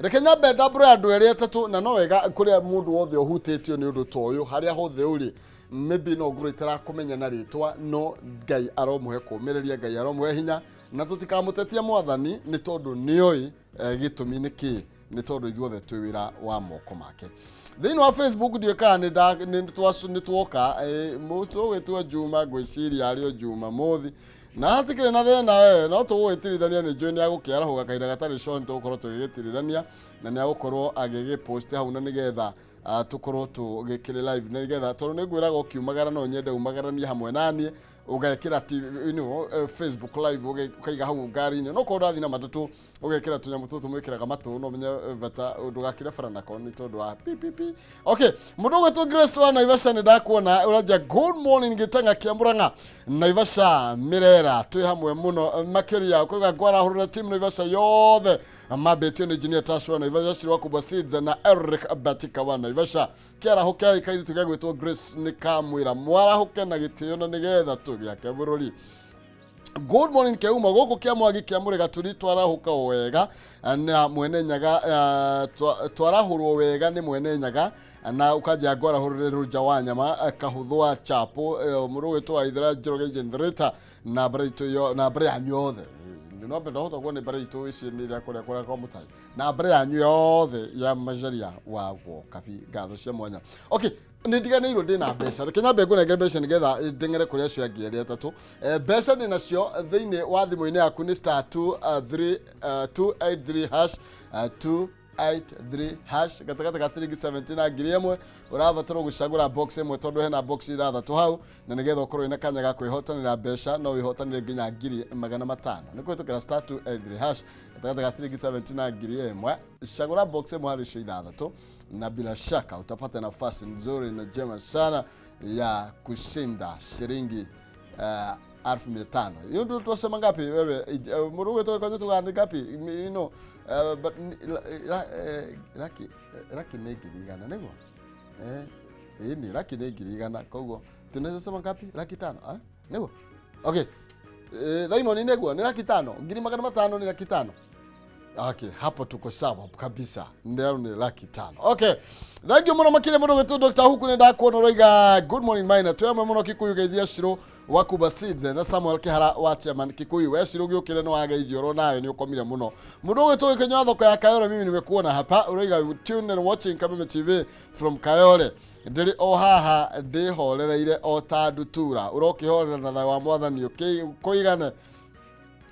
Reke nyambe ndambũre andũ erĩ atatũ, na no wega kũrĩa mũndũ wothe ũhutĩtio nĩ ũndũ ta ũyũ, harĩa hothe ũrĩ, maybe no ngorwo itarakũmenya na rĩtwa, no Ngai aromũhe kũũmĩrĩria, Ngai aromũhe hinya, na tũtikamũtetie Mwathani nĩ tondũ nĩoĩ gĩtũmi nĩ kĩĩ, nĩ tondũ ithuothe twĩ wĩra wa moko make. Thĩinĩ wa Facebook ndiũĩ kana nĩ twoka, tũgwĩtwo Juma, ngwĩciria arĩ o Juma Mothi, na hatikĩrĩ na thĩna, no tũgũgĩtirithania. Nĩ njũĩ nĩ agũkĩarahũka kahinda gatarĩ Sean, tũgũkorwo tũgĩgĩtirithania na nĩ agũkorwo agĩgĩpost hau, na nĩgetha tũkorwo tũgĩkĩrĩ live, na nĩgetha tondũ nĩ ngwĩraga ũkiumagara no nyende umagaranie hamwe naniĩ, ũgekĩra TV, Facebook live, ũkaiga hau ngari-inĩ, no korwo ũrathiĩ na matatũ ũgekĩra tũnyamũ tũtũ mwĩkĩraga matũ, no menye bata ndũgakĩre bara nako nĩ tondũ wa pi pi pi. Okay, mũndũ ũgwĩtwo Grace wa Naivasha, nĩ ndakuona ũranja good morning gĩtanga kĩa Murang'a, Naivasha Mirera, twĩ hamwe mũno makĩria. Ũkauga ngwarahũrĩra team Naivasha yothe mambĩtio nĩ engineer Tash wa Naivasha, Shirwa Kubwa Seeds na Eric Batika wa Naivasha. Kĩarahũke kairĩtu gegwĩtwo Grace nĩ kamwĩra mwarahũke na gĩtĩo na nĩgetha tũgĩake bũrũri. Good morning keuma gũkũ kĩa mwagi kĩa mũrĩga tũri twarahũka o wega na mwene nyaga, twarahũrwo wega nĩ mwene nyaga, na ũkanjia ngwarahũrĩre rũnja wa nyama, kahũthwa chapo, mũndũ ũgwĩtwo wa ithera Njoroge generator na mbere itũ yo na mbere yanyu yothe, no mbere ndahota kuona mbere itũ ici nĩ iria kũrĩa kũrĩa kwa mũtai na mbere yanyu yothe ya macaria wa Gwokabi, ngatho cia mwanya. Okay, nĩ ndiganĩirwo ndĩna mbeca, reke nyambe ngũnengere mbeca nĩgetha ndeng'ere kũrĩ acio angĩ erĩ atatũ. Mbeca ndĩ nacio thĩinĩ wa thimũ-inĩ yaku nĩ star 2 3 283 hash, 283 hash, gatagatĩ ka ciringi 70 na 1,000. Ũrabatarwo gũcagũra box ĩmwe tondũ hena box ithathatũ hau, na nĩgetha ũkorwo wĩna kanya ga kwĩhotanĩra mbeca, no wĩhotanĩre nginya 500,000 nĩ kũhĩtũkĩra star 283 hash, gatagatĩ ka ciringi 70 na 1,000. Cagũra box ĩmwe harĩ icio ithathatũ na bila shaka utapata nafasi nzuri na njema sana ya kushinda shilingi 500,000. Hiyo ndio tunasema ngapi wewe? Muruge toka kwanza tuga ngapi? But laki laki nĩ 100,000 nĩguo? Ĩni laki nĩ 100,000, koguo tunaweza sema ngapi? 500,000, ah? Nĩguo? Okay. Diamond nĩguo nĩ 500,000, 500,000 nĩ 500,000. Okay, hapo tuko sawa kabisa. Ndio ni 500,000. Okay. Thank you muno makĩria mũndũ gwĩtwo Dr. Huku, nĩ ndakuona ũroiga good morning Maina. Twĩ amwe mũno Kikuyu, geithia Shiro wa Kuba Seeds na Samuel Kihara wa chairman Kikuyu. We Shiro gĩũkĩre no wageithio oro nawe nĩ ũkomire mũno. Mũndũ ũgwĩtwo Gĩkĩnyua thoko ya Kayole, mimi nimekuona hapa. Ũroiga tune and watching Kameme TV from Kayole. Ndĩrĩ o haha ndĩhorereire o ta ndutura. Ũrokĩhorera na thayũ wa Mwathani ũkĩigane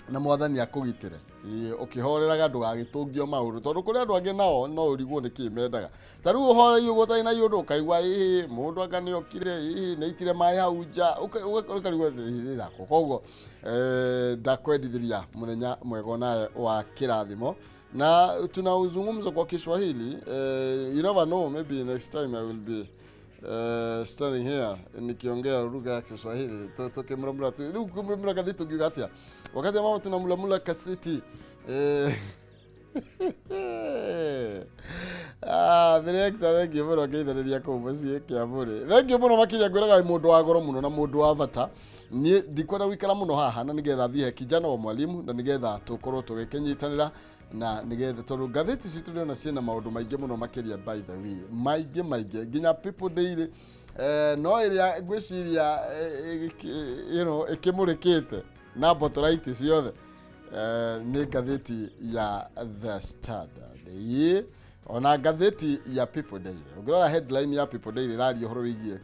na Mwathani akũgitĩre. Ĩĩ, ũkĩhoreraga ndũgagĩtũngio maũndũ tondũ kũrĩ andũ angĩ nao no ũrigwo nĩ kĩ mendaga. Ta rĩu ũhoreire ũguo ũtarĩ na ũndũ ũkaigua ĩĩ mũndũ anga nĩ okire, ĩĩ nĩ aitire maĩ hau nja, ũkarigwo rĩrako. Koguo ndakwendithĩria mũthenya mwega onawe wa kĩrathimo, na tunauzungumza kwa Kiswahili. You never know, maybe next time I will be standing here nikiongea lugha ya Kiswahili, tukimlamula tu rĩu kumlamula kathi tungiuga atia wakati ambapo tunamulamula kasiti. Ah, director, thank you mũno ngeithĩrĩria kũu mũciĩ Kĩamũrĩ. Thank you mũno makĩria, ngwĩraga wĩ mũndũ wa goro mũno na mũndũ wa bata. Niĩ ndikwenda gũikara mũno haha na nĩgetha thiĩ he kijana wa mwalimu, na nĩgetha tũkorwo tũgĩkĩnyitanĩra, na nĩgetha tondũ ngathĩti citũ ndĩrona ciĩna maũndũ maingĩ mũno makĩria, by the way, maingĩ maingĩ nginya People Daily, no ĩrĩa ngwĩciria ĩkĩmũrĩkĩte na mbotũraiti ciothe nĩ ngathĩti ya The Standard. Ĩĩ, ona ngathĩti ya People Daily, ũngĩrora headline ya People Daily ĩraria ũhoro wĩgiĩ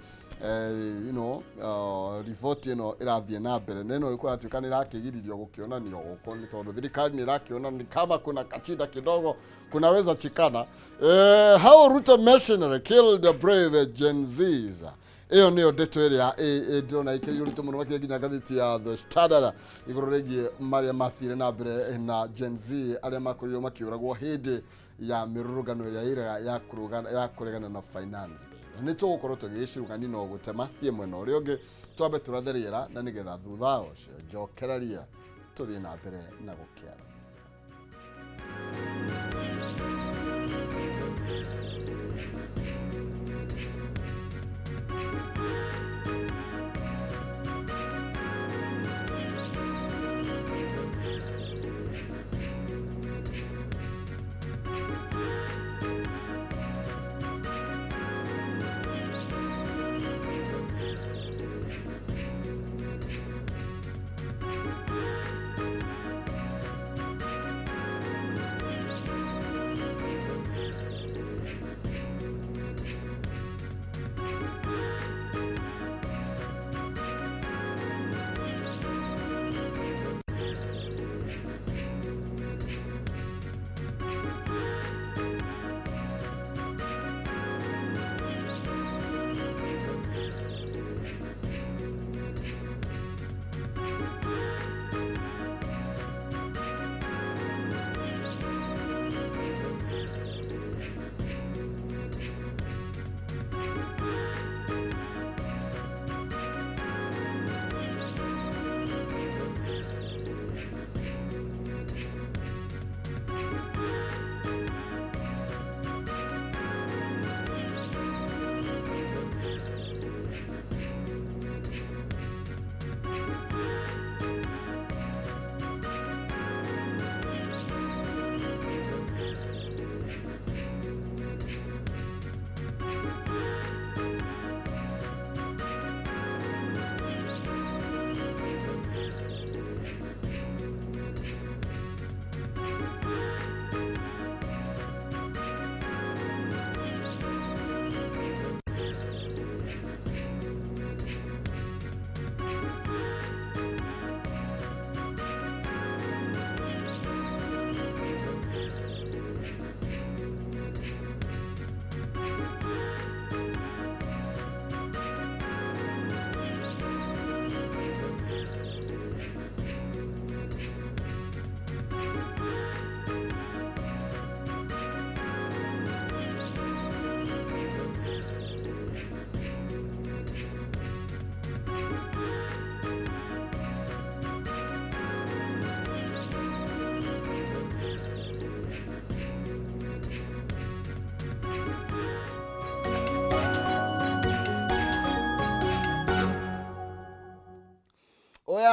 riboti ĩno ĩrathiĩ na mbere, na ĩno kũratuĩka nĩ ĩrakĩgiririo gũkĩonanio gũkũ nĩ tondũ thirikari nĩ ĩrakĩona ni kama kuna kachida kidogo kunaweza chikana. How Ruto machinery killed the brave Gen Zs, ĩyo nĩyo ndeto ĩrĩa ndĩrona ĩkĩrĩirwo ũritũ mũno makĩria nginya ngathĩti ya The Standard, igũrũ rĩgiĩ marĩa mathire na mbere na Gen Z arĩa makorirwo makĩũragwo hĩndĩ ya mĩrũrũngano ĩrĩa ĩraga ya kũrũgana ya kũregana na finance bill. Nĩ tũgũkorwo tũgĩgĩcirũgani no gũtema thiĩ mwena ũrĩa ũngĩ, twambe tũrathe rĩera na nĩgetha thutha ũcio njokereria tũthiĩ na mbere na gũkĩara.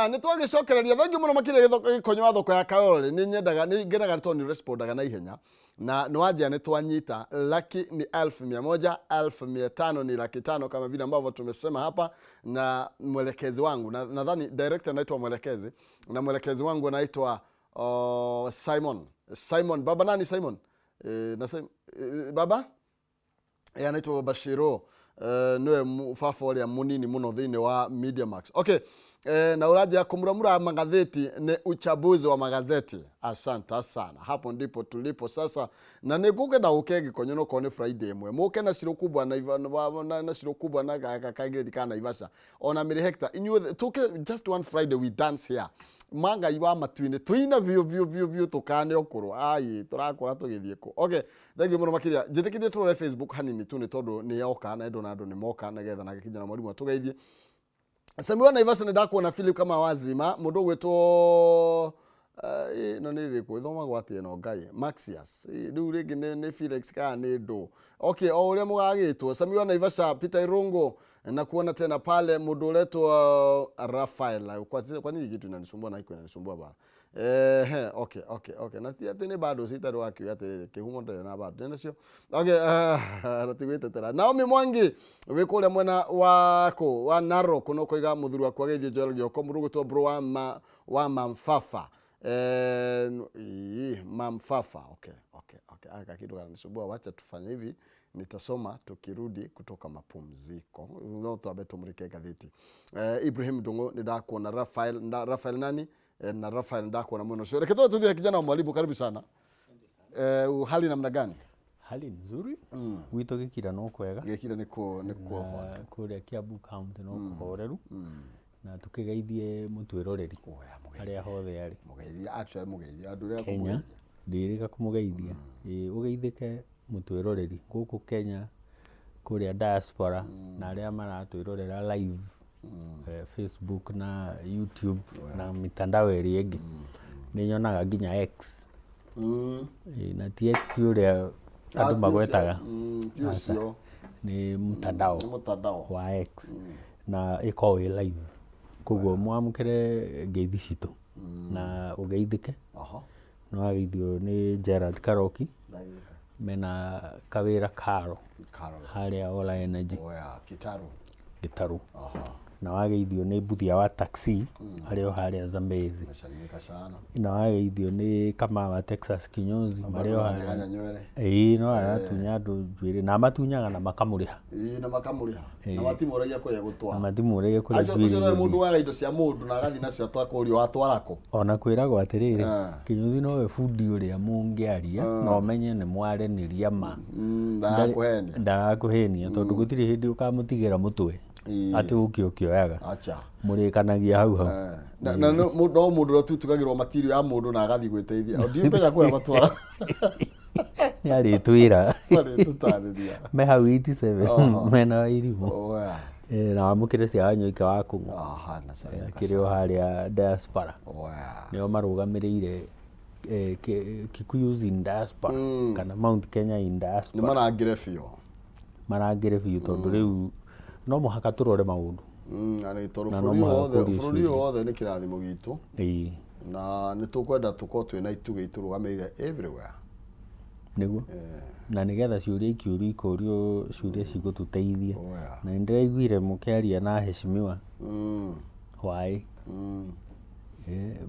Na nĩ twagĩcokereria thengiũ mũno makĩria gĩkonyo wa thoko ya Kayole. Nĩ nyendaga, nĩ ngenaga nĩ tondũ nĩ respondaga na ihenya na nĩ wanjia nĩ twanyita laki ni 1,100, 5,000 ni 500,000 kama vile ambavyo tumesema hapa na mwelekezi wangu na nadhani director anaitwa mwelekezi na mwelekezi wangu anaitwa Simon. Simon baba nani Simon? Na baba anaitwa Baba Shiro, niwe baba ũrĩa mũnini mũno thĩinĩ wa Media Max. Okay. Na ũranjĩra kũmuramura magatheti ni uchambuzi wa magazeti. Asante sana. Hapo ndipo tulipo sasa. Na nĩ ngũkenda ũke gĩkonyo no korwo nĩ Friday ĩmwe. Mũke na Shiro kubwa na Iva, na, na Shiro kubwa na kagĩrĩri ka Naivasha. Ona Mĩrĩ Hector. Inyuothe tũke just one Friday we dance here. Mangai wa matu-inĩ tũine biũ biũ biũ biũ tũkane ũkũrũ. Ai tũrakũra tũgĩthiĩ kũ. Okay. Thank you mũno makĩria. Njĩtĩkĩrie tũrore Facebook hanini tu nĩ tondũ nĩ yoka na ndona andũ nĩ moka nĩgetha nake kijana mwalimu atũgeithie. Samuel Naivasha nĩ ndakuona Philip kama wazima mũndũ ũgwĩtwo ĩno nĩ ĩrĩkũ ĩthomagwo atĩa ĩno Ngai Maxius rĩu rĩngĩ nĩ Felix kana nĩ ndũ. Okay, o ũrĩa mũgagĩtwo Samuel Naivasha Peter Irungu na kuona tena pale mũndũ ũretwo Rafael. Kwa nini kitu inanisumbua na iko inanisumbua bana? Okay, okay, okay. Na ti atĩ nĩ bado citarĩ wakiuga atĩrĩrĩ kĩhumo ndarĩ na bado nacio. Okay, na ti gwĩtetera. Naomi Mwangi wĩ kũrĩa mwena wa kũ wa Narok no koiga mũthuri waku ageithie Joel Gĩoko mũndũ ũgwĩtwo bro wa ma, wa Mamfafa. Mamfafa. Okay, okay, okay. Aka kitu kananisumbua, wacha tufanye hivi, nitasoma tukirudi kutoka mapumziko. No twambe tumurike gatheti. Ibrahim Ndung'u nĩ ndakuona Rafael, na Rafael nani? Na Rafael ndakuona mwena ũcio. Reke tũthiĩ kijana wa mwalimu, karibu sana. Hali namna gani? Hali nzuri. Gwitũ gĩkira no kwega. Gĩkira nĩ kũ nĩ kuohwo. Na kũrĩa Kiambu County no kũhoreru na tũkĩgeithie mũtwĩroreri Oya, mũgeithie. harĩa hothe arĩ. Mũgeithie, actually mũgeithie. Andũ arĩa Kenya kũmũgeithia. Ndĩrĩga kũmũgeithia. Ĩĩ, ũgeithĩke mũtwĩroreri gũkũ Kenya, kũrĩa diaspora na arĩa maratwĩrorera live Facebook na YouTube na mitandao ĩrĩa ĩngĩ. Nĩ nyonaga nginya X. Ĩĩ, na ti X ũrĩa andũ Ti magwetaga. ũcio. Ti ũcio. Nĩ mtandao. Nĩ mtandao. Wa X. Na ĩkoragwo ĩ live. Koguo mwamũkĩre ngeithi citũ na ũgeithĩke. Nĩ wageithio nĩ Gerald Karoki mena kawĩra karo Karo. harĩa Ola Energy. Oya, Kitaru. Gĩtarũ. Na wageithio nĩ Mbuthia wa taxi harĩa o harĩa Zambezi. Nasalimika sana. Na wageithio nĩ Kamau wa Texas Kinyozi marĩa o harĩa. Nyanya nywere. Ĩĩ, no aratunya andũ njuĩrĩ na amatunyaga na makamũrĩha. Ĩĩ, na makamũrĩha. Na matimũragia kũrĩa Na gũtwara. matimũragia kũrĩa Acio njuĩrĩ ũcio nowe mũndũ ĩgũthiĩ. waga indo cia mũndũ na agathiĩ nacio atwakũrio watwara kũ. Ona kwĩragwo atĩrĩrĩ, Ah. Kinyozi nowe bundi ũrĩa mũngĩaria na ũmenye nĩ mwaranĩria ma. Ndarakũhenia. Ndarakũhenia tondũ gũtirĩ hĩndĩ ũkamũtigĩra mũtwe. Ĩĩ. Atĩ ũke ũkĩoyaga. Acha. Mũrĩkanagia hau hau. Na no mũndũ ũrĩa tutugagĩrwo matirio ya mũndũ na agathiĩ gwĩteithia. Ndiũĩ kũrĩa matwara. Nĩ arĩtwĩra. Arĩtũtarĩria. Me hau 87 mena wa irimũ. Oya. Na wamũkĩre cia Wanyoike wa Kũng'ũ. Aha, na salimika Kĩrĩ o harĩa diaspora. Oya. Nĩo marũgamĩrĩire Kikuyus in diaspora kana Mount Kenya in Nĩ diaspora. marangĩre biũ. Marangĩre biũ tondũ rĩu no mũhaka tũrore maũndũ. Na nĩ tondũ Na no bũrũri mũhaka wothe kũrio bũrũri ciũria. wothe nĩ kĩrathimo gitũ. Ĩĩ. Na nĩ tũkwenda tũkorwo twĩna itugĩ itũrũgamĩrĩire everywhere. Nĩguo. Na nĩgetha ciũria ikĩũrio ikũrio ciũria cigũtũteithia. Oya. Na nĩndĩraiguire mũkĩaria na heshimiwa hwaĩ.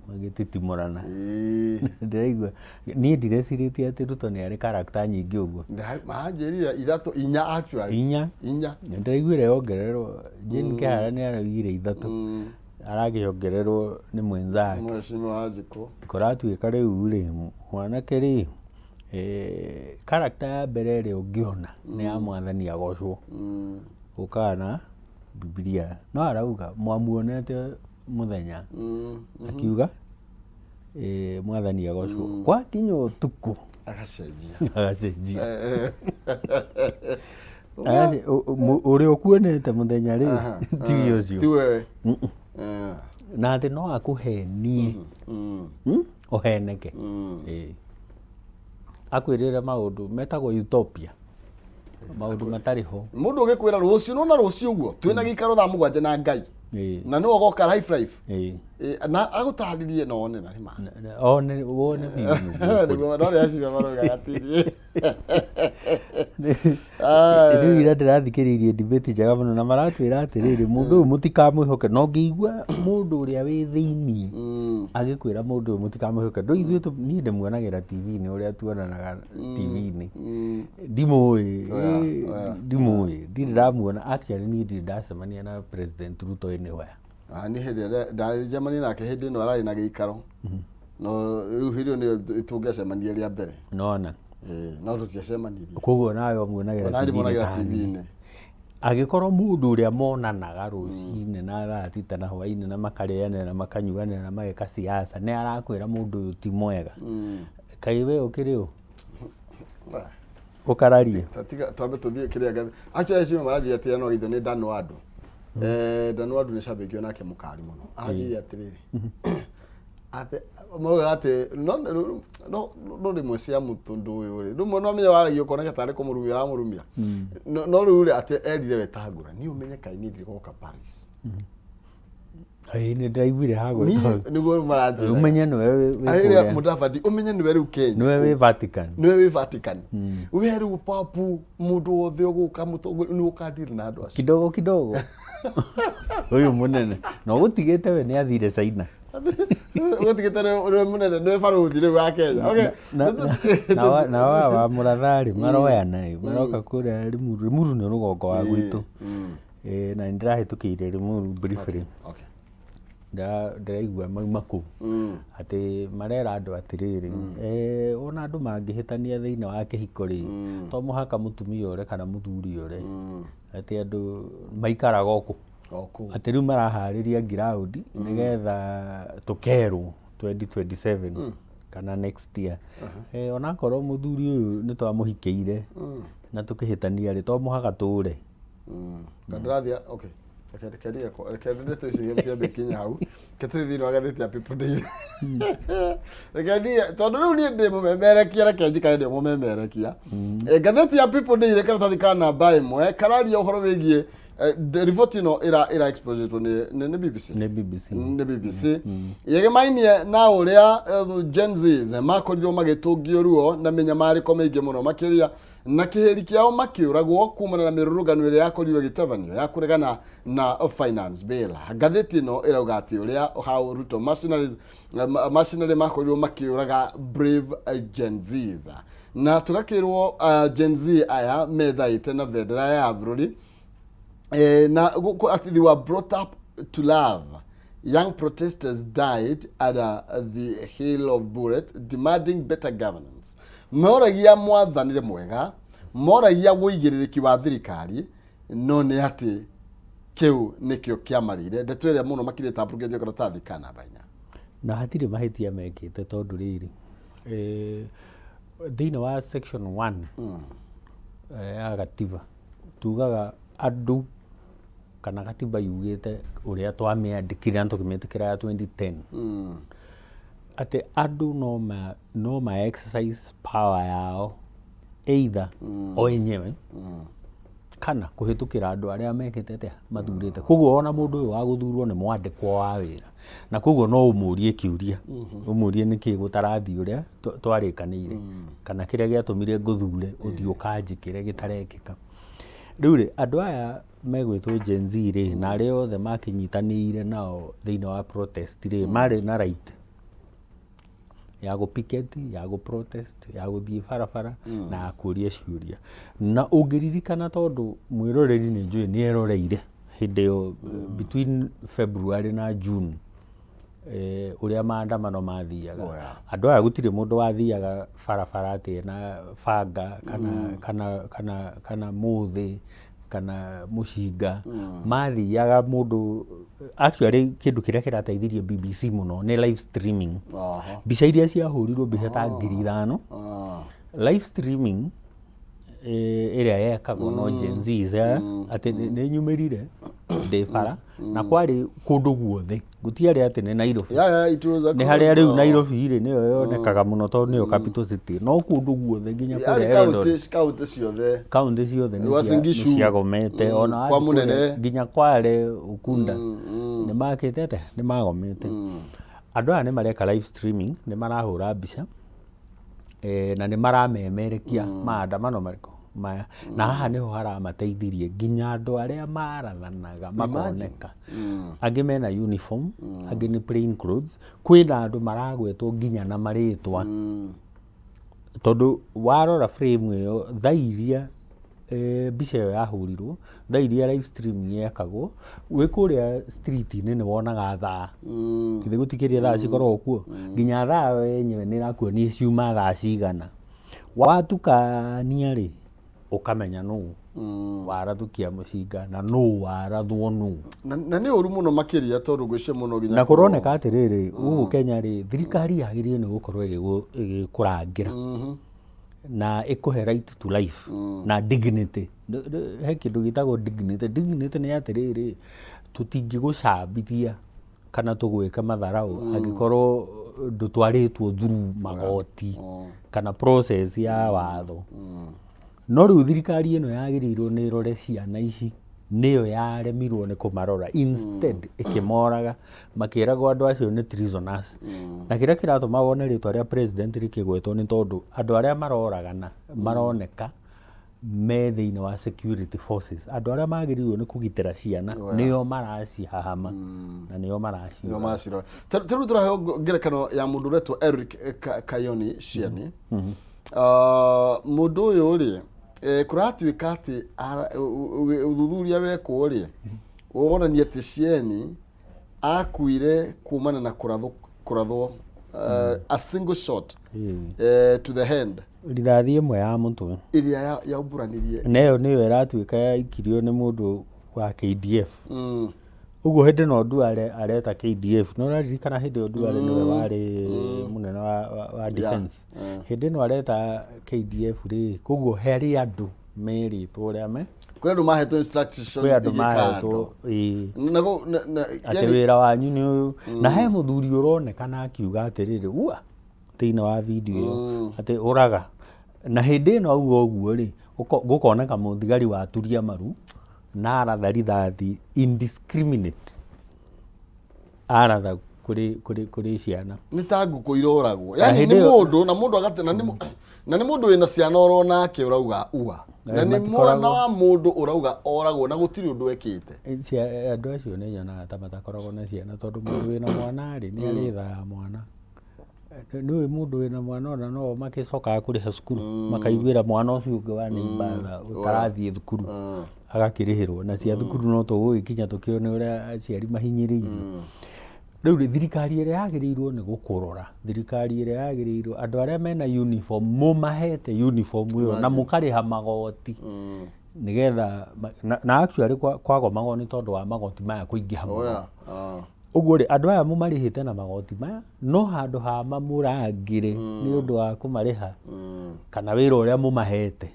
Magĩtitimũrana. Ĩĩ. Ndĩraigua niĩ ndirecirĩtie atĩ Ruto nĩ arĩ character nyingĩ ũguo. Manjĩrire ithatũ inya actually. Inya. Inya. Nĩndĩraiguire yongererwo Jane Kĩhara nĩ araugire ithatũ. Arakĩongererwo nĩ mwenzake. Mheshimiwa Wanjikũ. Kũratuĩka rĩu rĩ mwanake rĩ character ya mbere ĩrĩa ũngĩona nĩ ya mwathani agocwo. Ũkaga na Bibilia. No arauga mwamuonete mũthenya. Akiuga mwathani agocwo. Gwakinya ũtukũ Agacenjia. Agacenjia. Ũrĩa ũkuonete mũthenya rĩ tiwe ũcio. Tiwe. Na atĩ no akũhenie. Ũheneke. Ĩĩ. Akwĩrĩre maũndũ metagwo utopia. Maũndũ matarĩ ho. Mũndũ ũgĩkwĩra rũciũ nona rũciũ ũguo twĩna gĩikaro thaa mũgwanja na Ngai. Ĩĩ. Na nĩwe ũgoka life life. Ĩĩ. Na agũtarĩrie na one na nĩ ma. One wone biũ nĩguo kũrĩ. Nĩguo no nĩ acio maraugaga atĩrĩ. Rĩu ira ndĩrathikĩrĩirie debate njega mũno na maratwĩra atĩrĩrĩ, mũndũ ũyũ mũtikamwĩhoke, na ũngĩigua mũndũ ũrĩa wĩ thĩiniĩ agĩkwĩra mũndũ ũyũ mũtikamwĩhoke, ndũ ithuĩ niĩ ndĩmuonagĩra TV-inĩ ũrĩa tuonanaga TV-inĩ, ndimũĩ, ndimũĩ, ndirĩ ndamuona, actually niĩ ndirĩ ndacemania na President Ruto anywhere. Ah, nĩ hĩndĩ ĩrĩa ndacemania nake hĩndĩ ĩno ararĩ na gĩikaro, no rĩu hĩndĩ ĩyo nĩyo tũngĩacemania rĩa mbere. Nona. Ĩĩ, no tũtiacemanirie. Koguo nawe ũmuonagĩra Ona TV-inĩ ndĩmuonagĩra ta niĩ. TV-inĩ. Angĩkorwo mũndũ ũrĩa monanaga rũcinĩ na thaa thita na hwainĩ na makarĩanĩra na makanyuanĩra na mageka siasa nĩ arakwĩra mũndũ ũyũ ti mwega, kaĩ we ũkĩrĩ ũ ũkararie? Ta tiga twambe tũthiĩ kĩrĩa ngathĩ. Actually acio maranjĩra atĩrĩ, no githĩ nĩ Dan Wadu. Dan Wadu nĩ cambĩki onake mũkari mũno. Aranjĩrire atĩrĩrĩ, atĩ maraugaga atĩ no no no rĩmwe cia mũtũndũ ũyũ rĩ, rĩmwe no menya waragia ũkoneka tarĩ kũmũrumia ũramũrumia. No rĩu rĩ, atĩ erire Wetangũra, niĩ ũmenye kaĩ niĩ ndigoka Paris. Ĩĩ, nĩ ndĩraiguire Niĩ hagwĩtwo nĩguo rĩu maranjĩra. Ũmenye nĩwe wĩ Arĩrĩa kũrĩa. Mudavadi, ũmenye nĩwe rĩu Kenya. Nĩwe wĩ Vatican. Nĩwe wĩ Vatican. We rĩu papu mũndũ wothe ũgũka mũtongoria nĩ ũkadili na andũ acio. Kidogo kidogo ũyũ mũnene na ũgũtigĩte we nĩ athire China. Ũgũtigĩte nĩwe mũnene, nĩwe barũthi rĩu wa Kenya. Okay. Na wa mũratharĩ maroyana ĩ, maroka kũrĩa Limuru. Limuru nĩ rũgongo wa gwitũ. Na nĩ ndĩrahĩtũkĩire Limuru briefly. Ndĩraigua mauma kũu atĩ marera andũ atĩrĩrĩ, ona andũ mangĩhĩtania thĩinĩ wa kĩhiko rĩ, to mũhaka mũtumia ũre kana mũthuri ũre, atĩ andũ maikaraga o kũu. O kũu. Atĩ rĩu maraharĩria ground nĩgetha tũkerwo 2027 kana next year. Onakorwo mũthuri ũyũ nĩ twamũhikĩire na tũkĩhĩtania rĩ, to mũhaka tũre. Kandarathia, okay. Reke reke reke ndeto icio ciambe ikinye hau. Reke tũthiĩ thĩinĩ wa ngathĩti ya People Daily. Reke niĩ, tondũ rĩu niĩ ndĩ mũmemerekia, reke njikare ndĩ mũmemerekia. Ngathĩti ya People Daily karatathi ka namba 1 kararia ũhoro wĩgiĩ riboti ĩno ĩra exposetwo nĩ BBC. Nĩ BBC. Nĩ BBC. Yegemainie na ũrĩa Gen Zs makorirwo magĩtũngio ruo na mĩnyamarĩko mĩingĩ mũno makĩria na kĩhĩri kĩao makĩũragwo kumana na mĩrũrũngano ĩrĩa yakorirwo ĩgĩtabanio ya kũregana na finance bill. Ngathĩti ĩno ĩrauga atĩ ũrĩa how Ruto mercenaries makorirwo makĩũraga brave Gen Zs, na tũgakĩrwo Gen Z aya methaĩte na bendera ya bũrũri, na atĩ they were brought up to love. Young protesters died at the hail of bullet demanding better governance. Moragia mwathanire mwega, moragia ũigĩrĩrĩki wa thirikari, no nĩ atĩ kĩu nĩkĩo kĩamarĩire. Ndeto ĩrĩa mũno makĩria ĩtambũrũkĩtio karatathi ka namba 4. Na hatirĩ mahĩtia mekĩte tondũ rĩrĩ, thĩinĩ wa section 1 ya gatiba tugaga andũ kana gatiba yugĩte ũrĩa twamĩandĩkire na tũkĩmĩtĩkĩra ya 2010 atĩ andũ no ma exercise power yao either o enyewe kana kũhĩtũkĩra andũ arĩa mekĩte atĩa mathurĩte. Koguo ona mũndũ ũyũ wa gũthurwo nĩ mwandĩkwo wa wĩra, na koguo no ũmũrie kĩũria, ũmũrie nĩkĩ gũtarathiĩ ũrĩa twarĩkanĩire, kana kĩrĩa gĩatũmire ngũthure ũthiĩ ũkanjĩkĩre gĩtarekĩka. Rĩu rĩ, andũ aya megwĩtwo Gen Z rĩ, na arĩa othe makĩnyitanĩire nao thĩinĩ wa protest rĩ, marĩ na right ya gũ picket, ya gũ protest, ya gũthiĩ barabara na ya kũria ciũria. Na ũngĩririkana, tondũ mwĩroreri nĩ njũĩ nĩ eroreire hĩndĩ ĩyo between February na June, ũrĩa maandamano mathiaga. Andũ aya gũtirĩ mũndũ wathiaga barabara atĩ ena banga kana mũthĩ kana mũcinga. Mathiaga mũndũ, actually kĩndũ kĩrĩa kĩrateithirie BBC mũno nĩ live streaming. Mbica iria ciahũrirwo, mbica ta 5,000, live streaming ĩrĩa yekagwo no Gen Zs, atĩ nĩ nyumĩrire. Ndĩ bara na kwarĩ kũndũ guothe, gũtiarĩ atĩ nĩ Nairobi. Yeah, it was Nĩ across harĩa rĩu Nairobi rĩ, nĩyo yonekaga mũno tondũ nĩyo capital city, no kũndũ guothe nginya Yarĩ kũrĩa Eldoret. Kaunti ciothe. Kaunti ciothe nĩ Uasin Gishu. ciagomete, ona Kwa wathiĩ kũrĩa Mũnene. nginya Kwale, Ukunda, nĩ makĩte atĩa, nĩ magomete. Andũ aya nĩ mareka live streaming, nĩ marahũra mbica na nĩ maramemerekia maandamano marĩkũ maya, na haha nĩho haramateithirie nginya andũ arĩa marathanaga makoneka. Angĩ mena uniform, angĩ nĩ plain clothes, kwĩna andũ maragwetwo nginya na marĩtwa. Tondũ warora frame ĩyo, thaa iria mbica ĩyo yahũrirwo, thaa iria live streaming yekagwo, wĩ kũrĩa street-inĩ nĩ wonaga thaa. Githĩ gũtikĩrĩ thaa cikoragwo kuo? Nginya thaa yenyewe nĩ ĩrakuonia ciuma thaa cigana. Watukania rĩ, ũkamenya nũ warathukia mũcinga na nũ warathwo nũ. Na nĩ ũru mũno makĩria tondũ ngwĩciria mũno nginya Na kũroneka atĩrĩrĩ, gũkũ Kenya rĩ, thirikari yagĩrĩire nĩ gũkorwo ĩgĩkũrangĩra na ĩkũhe right to life na dignity. He kĩndũ gĩtagwo dignity. Dignity nĩ atĩrĩrĩ, tũtingĩgũcambithia kana tũgwĩke matharaũ angĩkorwo ndũtwarĩtwo through magoti kana process ya watho. No rĩu thirikari ĩno yagĩrĩirwo nĩ ĩrore ciana ici, nĩyo yaremirwo nĩ kũmarora, instead ĩkĩmoraga makĩragwo andũ acio nĩ treasoners. Na kĩrĩa kĩratũma wone rĩtwa rĩa president rĩkĩgwetwo nĩ tondũ andũ arĩa maroragana maroneka me thĩinĩ wa security forces, andũ arĩa magĩrĩirwo nĩ kũgitĩra ciana nĩo maracihahama na nĩo Nĩo maraciũraga. maracirora. Ta rĩu tũraheo ngerekano ya mũndũ ũretwo Eric Kayoni Shiani. Mũndũ ũyũ rĩ, kũratuĩka atĩ ũthuthuria wekwo rĩ, wonania atĩ Shieni akuire kumana na kũrathwo a single shot to the hand. Rithathi ĩmwe ya mũtwe. Ĩrĩa yaumbũranirie. Na ĩyo nĩyo ĩratuĩka yaikirio nĩ mũndũ wa KDF. Ũguo hĩndĩ ĩno Duale areta KDF, nĩ ũraririkana hĩndĩ ĩyo Duale nĩwe warĩ mũnene wa defense. Hĩndĩ ĩno areta KDF rĩ, koguo harĩ andũ merĩtwo ũrĩa me Kwĩ andũ mahetwo instructions kwĩ andũ iria mahetwo kando. Ĩĩ. Na atĩ yani wĩra wanyu nĩ ũyũ. Na he mũthuri ũronekana akiuga atĩrĩrĩ, ua thĩinĩ wa video ĩyo atĩ ũraga. Na hĩndĩ ĩno auga ũguo rĩ, gũkoneka mũthigari waturia maru na aratha rithathi indiscriminate, aratha kũrĩ ciana. Nĩ ta ngũkũ iroragwo. Na Yani hĩndĩ nĩ ĩyo mũndũ na mũndũ agate na nĩ mũndũ wĩna ciana oro nake ũrauga ua. Na nĩ matikoragwo mwana wa mũndũ ũrauga oragwo na gũtirĩ ũndũ ekĩte. Andũ acio nĩ nyonaga ta matakoragwo na ciana, tondũ mũndũ wĩna mwana rĩ, nĩ arĩ tha ya mwana. Nĩũĩ mũndũ wĩna mwana ona no magĩcokaga kũrĩha cukuru, makaiguĩra mwana ũcio ũngĩ wa neighbour tha ũtarathiĩ thukuru, agakĩrĩhĩrwo. Na cia thukuru no tũgũgĩkinya tũkĩone ũrĩa aciari mahinyĩrĩirio. Rĩu rĩ, thirikari ĩrĩa yagĩrĩirwo nĩ gũkũrora, thirikari ĩrĩa yagĩrĩirwo, andũ arĩa mena uniform, mũmahete uniform ĩyo na mũkarĩha magoti nĩgetha na actually kwagomagwo nĩ tondũ wa magoti maya kũingĩha mũno. Ũguo rĩ, andũ aya mũmarĩhĩte na magoti maya, no handũ ha mamũrangĩre nĩ ũndũ wa kũmarĩha kana wĩra ũrĩa mũmahete,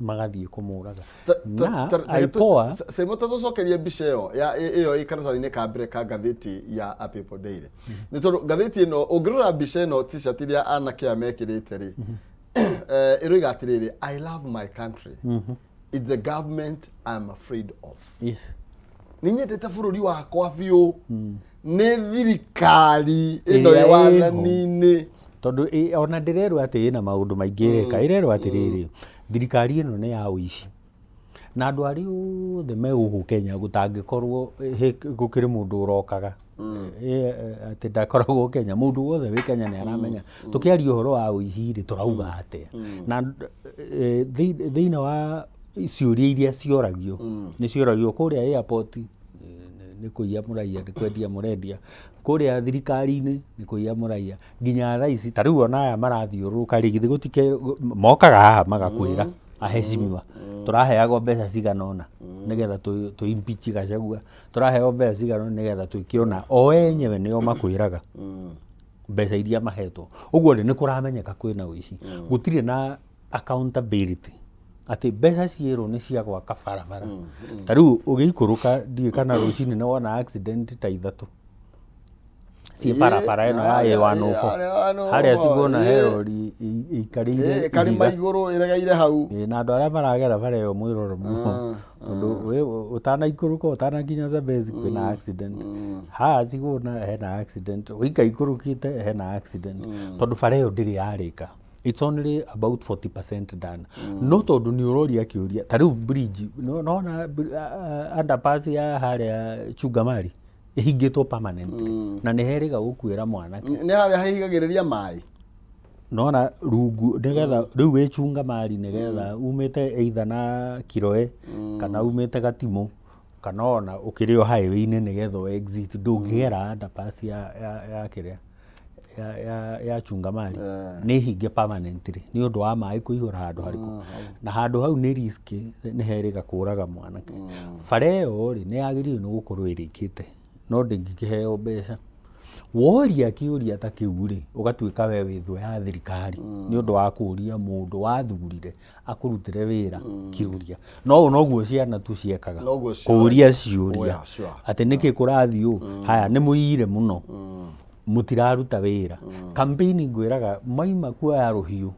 magathiĩ kũmũraga. Na IPOA Saimo, ta tũcokerie mbica ĩyo ya ĩyo ĩ karatathi-inĩ ka mbere ka ngathĩti ya A People Daily. Nĩ tondũ ngathĩti ĩno ũngĩrora mbica ĩno, t-shirt iria anake aya mekĩrĩte rĩ, ĩroiga atĩrĩrĩ, "I love my country, it's the government I'm afraid of." Nĩ nyendete bũrũri wakwa biũ, nĩ thirikari ĩno Ĩrĩa ĩ ĩho. wathani-inĩ. Tondũ ona ndĩrerwo atĩ ĩna maũndũ maingĩ ĩreka, ĩrerwo atĩrĩrĩ, thirikari ĩno nĩ ya ũici na andũ arĩa othe me gũkũ Kenya gũtangĩkorwo gũkĩrĩ mũndũ ũrokaga atĩ ndakoragwo Kenya, mũndũ wothe wĩ Kenya nĩ aramenya tũkĩaria ũhoro wa ũici rĩ, tũrauga atĩa. Na thĩinĩ wa ciũria iria cioragio, nĩ cioragio kũrĩa airport nĩ kũiya mũraiya, nĩ kwendia mũrendia, kũrĩa thirikari-inĩ nĩ kũiya mũraiya, nginya thaa ici ta rĩu ona aya marathiũrũrũka rĩ, githĩ gũtikĩ mokaga haha magakwĩra, aheshimiwa, tũraheagwo mbeca cigana ũna nĩgetha tũ impeach Gachagua, tũraheo mbeca cigana ũna nĩgetha twĩke ũna, o enyewe nĩo makwĩraga mbeca iria mahetwo. Ũguo rĩ, nĩ kũramenyeka kwĩna ũici, gũtirĩ na accountability. Atĩ mbeca cierwo nĩ cia gwaka barabara. Ta rĩu ũgĩikũrũka, ndiũĩ kana rũcinĩ nĩ wona accident ta ithatũ ciĩ barabara ĩno ya A104 harĩa Cigũna he rori ĩikarĩire karĩma ihiga. Igũrũ ĩregeire hau. Ĩĩ, na andũ arĩa maragera bara ĩyo mwĩrore mũno, tondũ ũtanaikũrũka, ũtanakinya Zambezi, kwĩna accident. Haha Cigũna hena accident, ũikaikũrũkĩte hena accident, tondũ bara ĩyo ndĩrĩ yarĩka. It's only about 40% done. No tondũ nĩ ũroria kĩũria ta rĩu bridge, nona underpass ya harĩa Chungamari ĩhingĩtwo permanently na nĩ herĩga gũkuĩra mwanake. Nĩ harĩa hahingagĩrĩria maĩ. Nona rungu nĩgetha rĩu wĩ Chungamari, nĩgetha umĩte either na Kiroe kana umĩte Gatimũ kana ona ũkĩrĩ o highway-inĩ, nĩgetha ũ exit, ndũngĩgera underpass ya kĩrĩa ya Chungamari. Nĩ hinge permanently nĩ ũndũ wa maĩ kũihũra handũ harĩkũ, na handũ hau nĩ risk, nĩ herĩga kũraga mwanake. Bara ĩyo rĩ, nĩ yagĩrĩirwo nĩ gũkorwo ĩrĩkĩte, no ndĩngĩkĩheo mbeca. Woria kĩũria ta kĩu rĩ, ũgatuĩka we wĩ thũ ya thirikari nĩ ũndũ wa kũria mũndũ wathurire akũrutĩre wĩra kĩũria. No ũũ noguo ciana tu ciekaga. Noguo ciũragia. Kũria ciũria. Oh, yeah, sure. Atĩ nĩkĩ kũrathiĩ ũũ? Haya, nĩ mũiyire mũno, mũtiraruta wĩra. Campaign ngwĩraga maima kuoya rũhiũ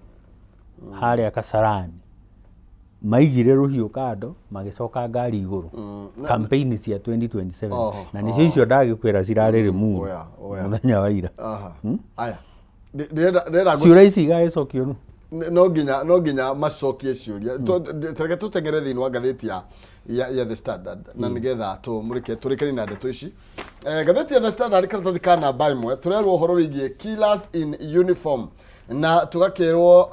harĩa Kasarani, maigire rũhiũ kando, magĩcoka ngari igũrũ. Campaign cia 2027 na nĩcio icio ndagĩkwĩra cirarĩ Limuru Oya, oya. mũthenya wa ira. Aha. Aya. Ndĩrenda Ciũria ici igagĩcokio nũ? No nginya macokie ciũria. Tareke tũteng'ere thĩinĩ wa ngathĩti ya The Standard na nĩgetha tũmũrĩke tũrĩkanie na ndeto ici. Ngathĩti ya The Standard, karatathi ka namba 1, tũrerwo ũhoro wĩgiĩ killers in uniform na tũgakĩrwo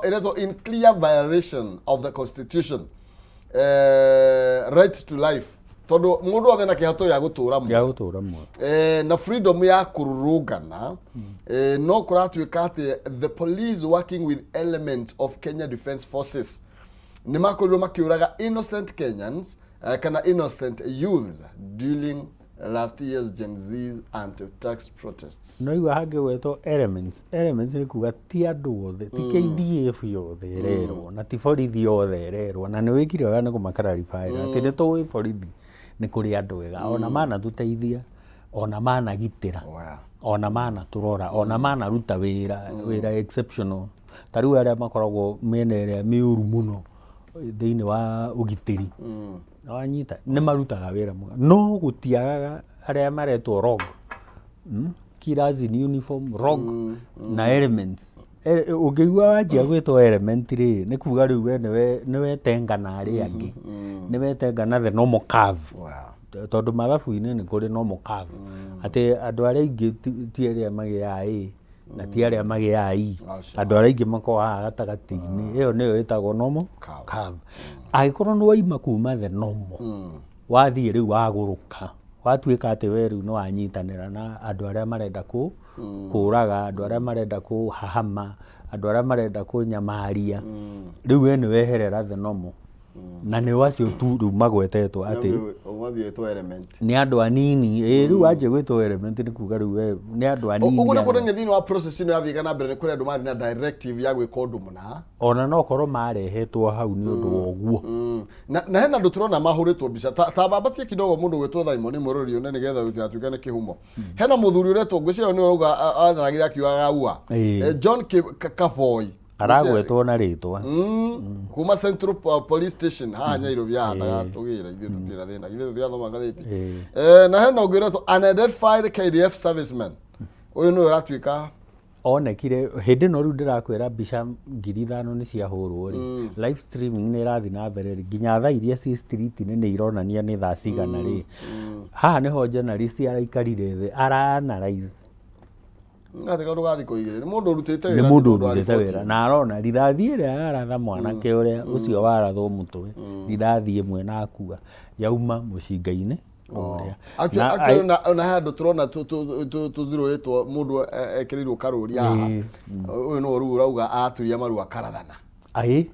ĩretwo in clear violation of the constitution, right to life, tondũ mũndũ othe na kĩhato ya gũtũra muoyo. Gĩa gũtũra muoyo. Na freedom ya kũrũrũngana. No kũratuĩka atĩ the police working with elements of Kenya Defence Forces nĩ makorirwo makĩũraga innocent Kenyans, kana innocent youths during last year's Gen Z's anti-tax protests. No igua hangĩgwetwo elements, elements nĩ kuga ti andũ othe, ti KDF yothe ĩrerwo na ti borithi othe ĩrerwo, na nĩ wĩkire wega nĩ kũmakararibaĩra atĩ nĩ tũĩ borithi nĩ kũrĩ andũ ega, ona manatũteithia, ona managitĩra, ona manatũrora, ona manaruta wĩra exceptional. Ta rĩu arĩa makoragwo mĩena ĩrĩa mĩũru mũno thĩinĩ wa ũgitĩri, wanyita, nĩ marutaga wĩra mwega, no gũtiagaga arĩa maretwo rogue, Killers in uniform, rogue na elements. Ũngĩigua wanjia gwĩtwo element rĩ, nĩ kuga rĩu we nĩwe wetenga na arĩa angĩ, nĩ wetenga na the normal curve. Tondũ mathabu-inĩ nĩ kũrĩ normal curve, atĩ andũ arĩa aingĩ ti arĩa magĩaga A na ti arĩa magĩaga E. Acio. Andũ arĩa aingĩ makoragwo haha gatagatĩ-inĩ, ĩyo nĩyo ĩtagwo normal Curve. curve. Angĩkorwo nĩ waima kuma the normal, wathiĩ rĩu wagũrũka, watuĩka atĩ we rĩu nĩ wanyitanĩra na andũ arĩa marenda kũraga andũ, arĩa marenda kũhahama andũ, arĩa marenda kũnyamaria, rĩu we nĩ weherera the normal, na nĩ acio tu rĩu magwetetwo atĩ Ũgathiĩ wĩtwo element. Nĩ andũ anini. Ĩ rĩu wanjia gwĩtwo element nĩ kuga rĩu we nĩ andũ anini. Ũguo nĩ arĩa- kuonania thĩinĩ wa process ĩno yathiaga na mbere nĩ kũrĩ andũ marĩ na directive ya gwĩka ũndũ mũna. Ona no korwo marehetwo hau nĩ ũndũ wa ũguo. Na hena andũ tũrona mahũrĩtwo mbica ta bambatie kidogo mũndũ gwĩtwo Simon Mũrori one nĩgetha gũtigatuĩke nĩ kĩhumo. Hena mũthuri ũretwo, ngwĩciria nĩwe ũrauga atharagire akiugaga ua. John Kaboi. Aragwetwo na rĩtwa. Kuma Central Police Station haha Nyairobi, haha ndagatũgĩra ithuĩ tũtirĩ na thĩna, ithuĩ tũtirathoma ngathĩti. Na hena ũngĩ ũretwo unidentified KDF serviceman, ũyũ nĩwe ũratuĩka Onekire hĩndĩ ĩno rĩu ndĩrakwĩra mbica 5,000 nĩ ciahũrwo rĩ, live streaming nĩ ĩrathiĩ na mbere rĩ, nginya thaa iria ci street-inĩ nĩ ironania nĩ thaa cigana rĩ. Haha nĩho journalist araikarire thĩ ara analyze. Gatĩ kaũndũ ga thikũ 2 nĩ mũndũ ũrutĩte Nĩ wĩra, mũndũ tondũ ũrutĩte ariboti. wĩra na arona rithathi ĩrĩa yaratha mwanake ũrĩa ũcio warathwo mũtwe, rithathi ĩmwe na akua, yauma mũcinga-inĩ ũrĩa. Actually, ona he handũ tũrona tũzirũĩtwo mũndũ ekĩrĩirwo karũri haha. Ũyũ nĩwe rĩu ũrauga araturia maru akarathana. Aĩ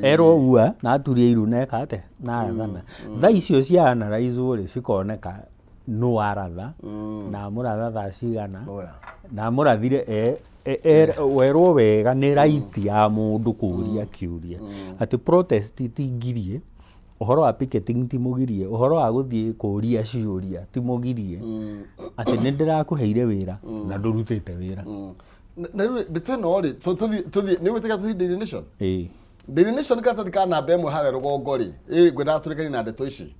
erwo ua na aturie iru na eka atĩa na arathana. Thaa icio cia analyzwo rĩ, cikoneka nũ waratha na amũratha thaa cigana na amũrathire e Werwo wega nĩ right ya mũndũ kũria kĩũria atĩ protest ti ngirie, ũhoro wa picketing ti mũgirie, ũhoro wa gũthiĩ kũria ciũria ti mũgirie, atĩ nĩ ndĩrakũheire wĩra na ndũrutĩte wĩra. Na rĩu ndeto ĩno rĩ, tũthiĩ nĩ ũgwĩtĩka tũthiĩ Daily Nation? Ĩĩ. Daily Nation karatathi ka namba ĩmwe harĩa rũgongo rĩ, ngwendaga tũrĩkanie na ndeto ici.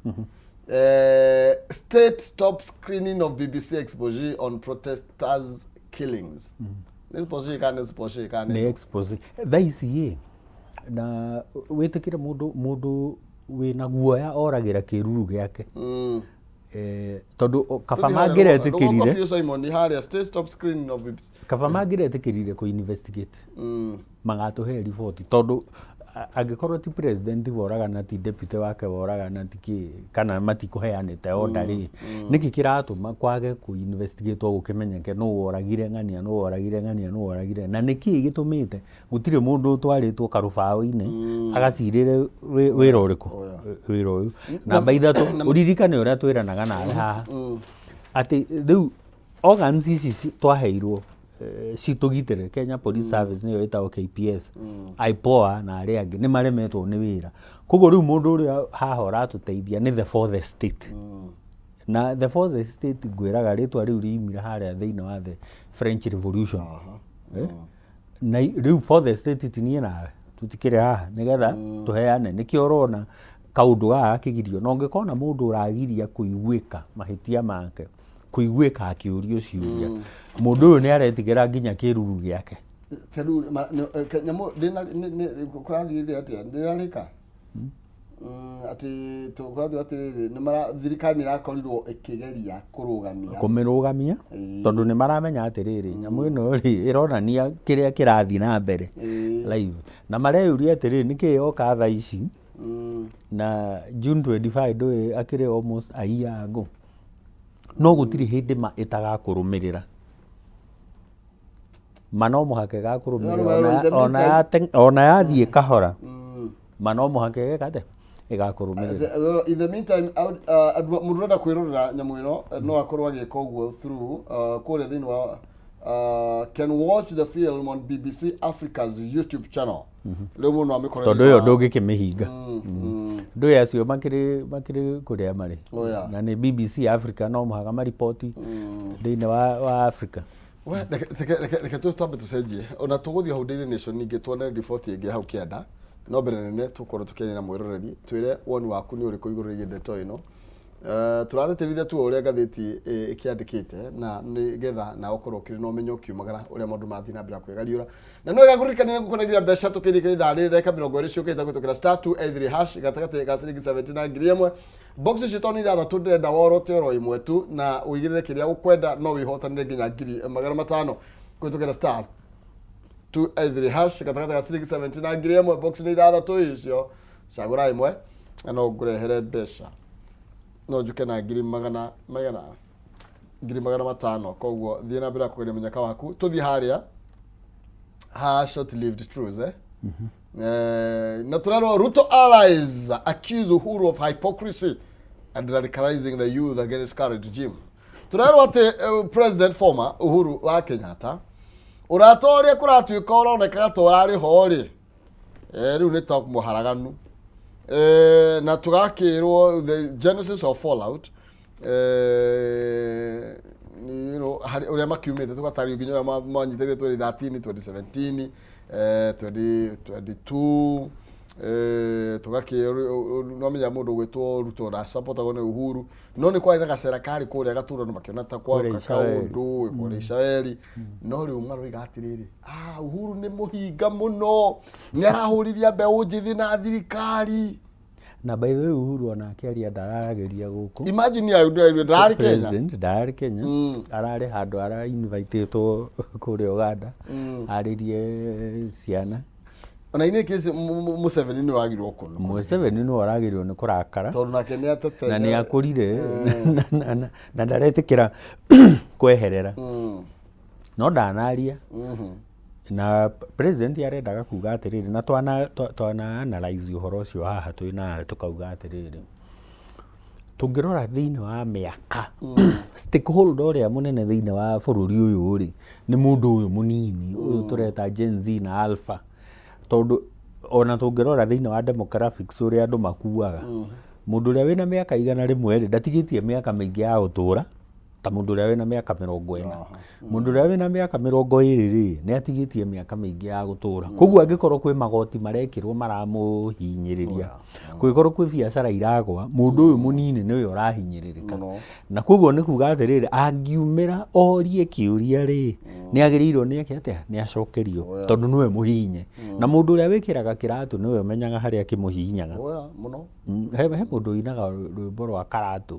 State stop screening of BBC expose on protesters killings. Nĩ expose kana nĩ expose kana nĩ expose thaa ici ĩ, na wĩtĩkĩre mũndũ wĩna guoya oragĩra kĩruru gĩake. Tondũ kaba Tũthiĩ harĩa rũgongo mangĩretĩkĩrire biũ, Simon, harĩa state stop screening of BBC. Kaba mangĩretĩkĩrire kũ investigate, magatũhe riboti, tondũ angĩkorwo ti president woragana, ti deputy wake woragana, ti kĩ kana matikũheanĩte order rĩ, nĩkĩ kĩratũma kwage kũ investigate gũkĩmenyeke nũ woragire ng'ania, nũ woragire ng'ania, nũ woragire, na nĩkĩ gĩtũmĩte gũtirĩ mũndũ ũtwarĩtwo karũbaũ-inĩ agacirĩre wĩra ũrĩkũ? Oh, yeah. Wĩra ũyũ namba 3, ũririkane ũrĩa twĩranaga nawe haha atĩ rĩu organs ici twaheirwo citũgitĩre, Kenya Police Service nĩyo ĩtagwo KPS, IPOA na arĩa angĩ nĩ maremetwo nĩ wĩra. Koguo rĩu mũndũ ũrĩa haha ũratũteithia nĩ the fourth estate. Na the fourth estate, ngwĩraga rĩtwa rĩu riumire harĩa thĩinĩ wa the French Revolution. Na rĩu fourth estate ti niĩ nawe, tũtikĩrĩ haha nĩgetha tũheane. Nĩkĩo ũrona kaũndũ gaka gakĩgirio, na ũngĩkona mũndũ ũragiria kũiguĩka mahĩtia make, kũiguĩka akĩũrio ciũria, mũndũ ũyũ nĩ aretigĩra nginya kĩruru gĩake. Ta rĩu nyamũ ndĩna kũrathiĩ atĩa, ndĩrarĩka atĩ kũrathiĩ atĩrĩrĩ, nĩ mara thirikari nĩ ĩrakorirwo ĩkĩgeria kũrũgamia kũmĩrũgamia, tondũ nĩ maramenya atĩrĩrĩ, nyamũ ĩno rĩ ĩronania kĩrĩa kĩrathiĩ na mbere live, na mareyũria atĩrĩrĩ, nĩkĩ yoka thaa ici na June 25 ndũĩ akĩrĩ almost a year ago? No gũtirĩ hĩndĩ ma ĩtagakũrũmĩrĩra, ma no mũhaka ĩgakũrũmĩrĩra. No, in the Ona yathiĩ kahora, ma no mũhaka ĩgeka atĩa? Ĩgakũrũmĩrĩra. In the meantime, mũndũ ũrenda kwĩrorera nyamũ ĩno no akorwo agĩka ũguo through kũrĩa thĩinĩ wa can watch the film on BBC Africa's YouTube channel. Rĩu mũndũ no amĩkore Tondũ thĩinĩ ĩyo ndũngĩkĩmĩhinga. Ndũĩ acio makĩrĩ kũrĩa marĩ. Oh, yeah. Na nĩ BBC Africa, no mũhaka mariboti thĩinĩ wa Africa. We, reke twambe tũcenjie, ona tũgũthiĩ hau Daily Nation ningĩ tuone riboti ĩngĩ hau kĩanda, no mbere nene tũkorwo tũkĩaria na mwĩroreri, twĩre woni waku nĩ ũrĩkũ igũrũ rĩgiĩ ndeto ĩno. Tũratĩtĩrithia tu o ũrĩa ngathĩti ĩkĩandĩkĩte, na nĩgetha na ũkorwo ũkĩrĩ na ũmenyo ũkiumagara ũrĩa maũndũ marathiĩ na mbere na kwĩgariũra. Na no wega kũririkania gũkũnengera mbeca tũkĩrĩkia ithaa rĩrĩ ndagĩka 20 ciũkĩte kũhĩtũkĩra *283# gatagatĩ ga ciringi 70 na 1000. Box icio tondũ nĩ ithathatũ, ndĩrenda worote oro ĩmwe tu na ũigĩrĩre kĩrĩa ũkwenda, no wĩhotanĩre nginya 500,000 kũhĩtũkĩra *283# gatagatĩ ga ciringi 70 na 1000. Box nĩ ithathatũ icio, cagũra ĩmwe na no ngũrehere mbeca, no njuke na ngiri magana magana 500,000. Koguo thiĩ na mbere ya kũgeria mũnyaka waku. Tũthiĩ harĩa ha short lived truce, eh? Na turarwo Ruto allies accuse Uhuru of hypocrisy and radicalizing the youth against current regime. Turarwo atĩ President former Uhuru wa Kenyatta, ũrata ũrĩa kũratuĩka ũronekaga ta ũrarĩ ho rĩ, rĩu nĩ ta mũharaganu. Na tũgakĩrwo the genesis of fallout, harĩ ũrĩa makiumĩte, tũgatarĩrio nginya ũrĩa manyitĩrire 2013, 2017, 2022. Tũgakĩrwo nomenya mũndũ ũgwĩtwo Ruto ndacapotagwo nĩ Uhuru, no nĩ kwarĩ na gacera karĩ kũrĩa gaturano makĩona ta Kũrĩa gwaka Ishaeri. kaũndũ kũrĩa Ishaeri. No rĩu maroiga atĩrĩrĩ, Uhuru nĩ mũhinga mũno, nĩ arahũrithia mbeũ njĩthĩ na thirikari. Na by the way, Uhuru ona akĩaria ndararagĩria gũkũ. Imagine ya ndararĩ Kenya. President ndararĩ Kenya. Ararĩ handũ ara invitĩtwo kũrĩa Uganda arĩrie ciana. Ona inĩ kesi Museveni nĩ wagirwo kũno. Museveni nĩwe ũragĩrĩirwo nĩ kũrakara. Tondũ nake nĩ atete. Na nĩ akũrire na ndaretĩkĩra kweherera, no ndanaria. Na president arendaga kuga atĩrĩrĩ, na twana analyze ũhoro ũcio haha twĩ nawe, tũkauga atĩrĩrĩ, Tũngĩrora thĩinĩ wa mĩaka, stakeholder ũrĩa mũnene thĩinĩ wa bũrũri ũyũ rĩ, nĩ mũndũ ũyũ mũnini, ũyũ tũreta Gen Z na Alpha. Tondũ ona tũngĩrora thĩinĩ wa demographics ũrĩa andũ makuaga, mũndũ ũrĩa wĩna mĩaka 100 rĩ, ndatigĩtie mĩaka mĩingĩ ya gũtũra ta mũndũ ũrĩa wĩna mĩaka 40. Mũndũ ũrĩa wĩna mĩaka 20 rĩ, nĩ atigĩtie mĩaka mĩingĩ ya gũtũra. Koguo angĩkorwo kwĩ magoti marekĩrwo maramũhinyĩrĩria, kũngĩkorwo kwĩ biacara iragwa, mũndũ ũyũ mũnini nĩwe ũrahinyĩrĩrĩka. Na koguo nĩ kuga atĩrĩrĩ, angiumĩra orie kĩũria rĩ, nĩ agĩrĩirwo nĩ eke atĩa? Nĩ acokerio, tondũ nĩwe mũhihinye. Na mũndũ ũrĩa wĩkĩraga kĩratũ nĩwe ũmenyaga harĩa kĩmũhihinyaga. He mũndũ ũinaga rwĩmbo rwa karatũ,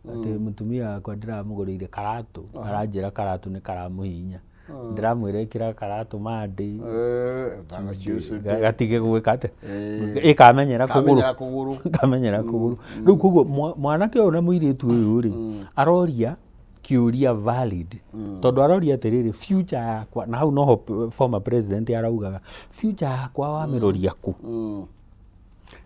atĩ mũtumia wakwa ndĩramũgũrĩire karatũ, aranjĩra karatũ nĩ karamũhihinya. Ndĩramwĩra ĩkĩra karatũ Monday, gatige gwĩka atĩa? Ĩkamenyera kũgũrũ. Kamenyera kũgũrũ. Rĩu koguo mwanake ũyũ na mũirĩtu ũyũ rĩ, aroria kĩũria valid, tondũ aroria atĩrĩrĩ, future yakwa, na hau noho former president araugaga, future yakwa wamĩroria kũ?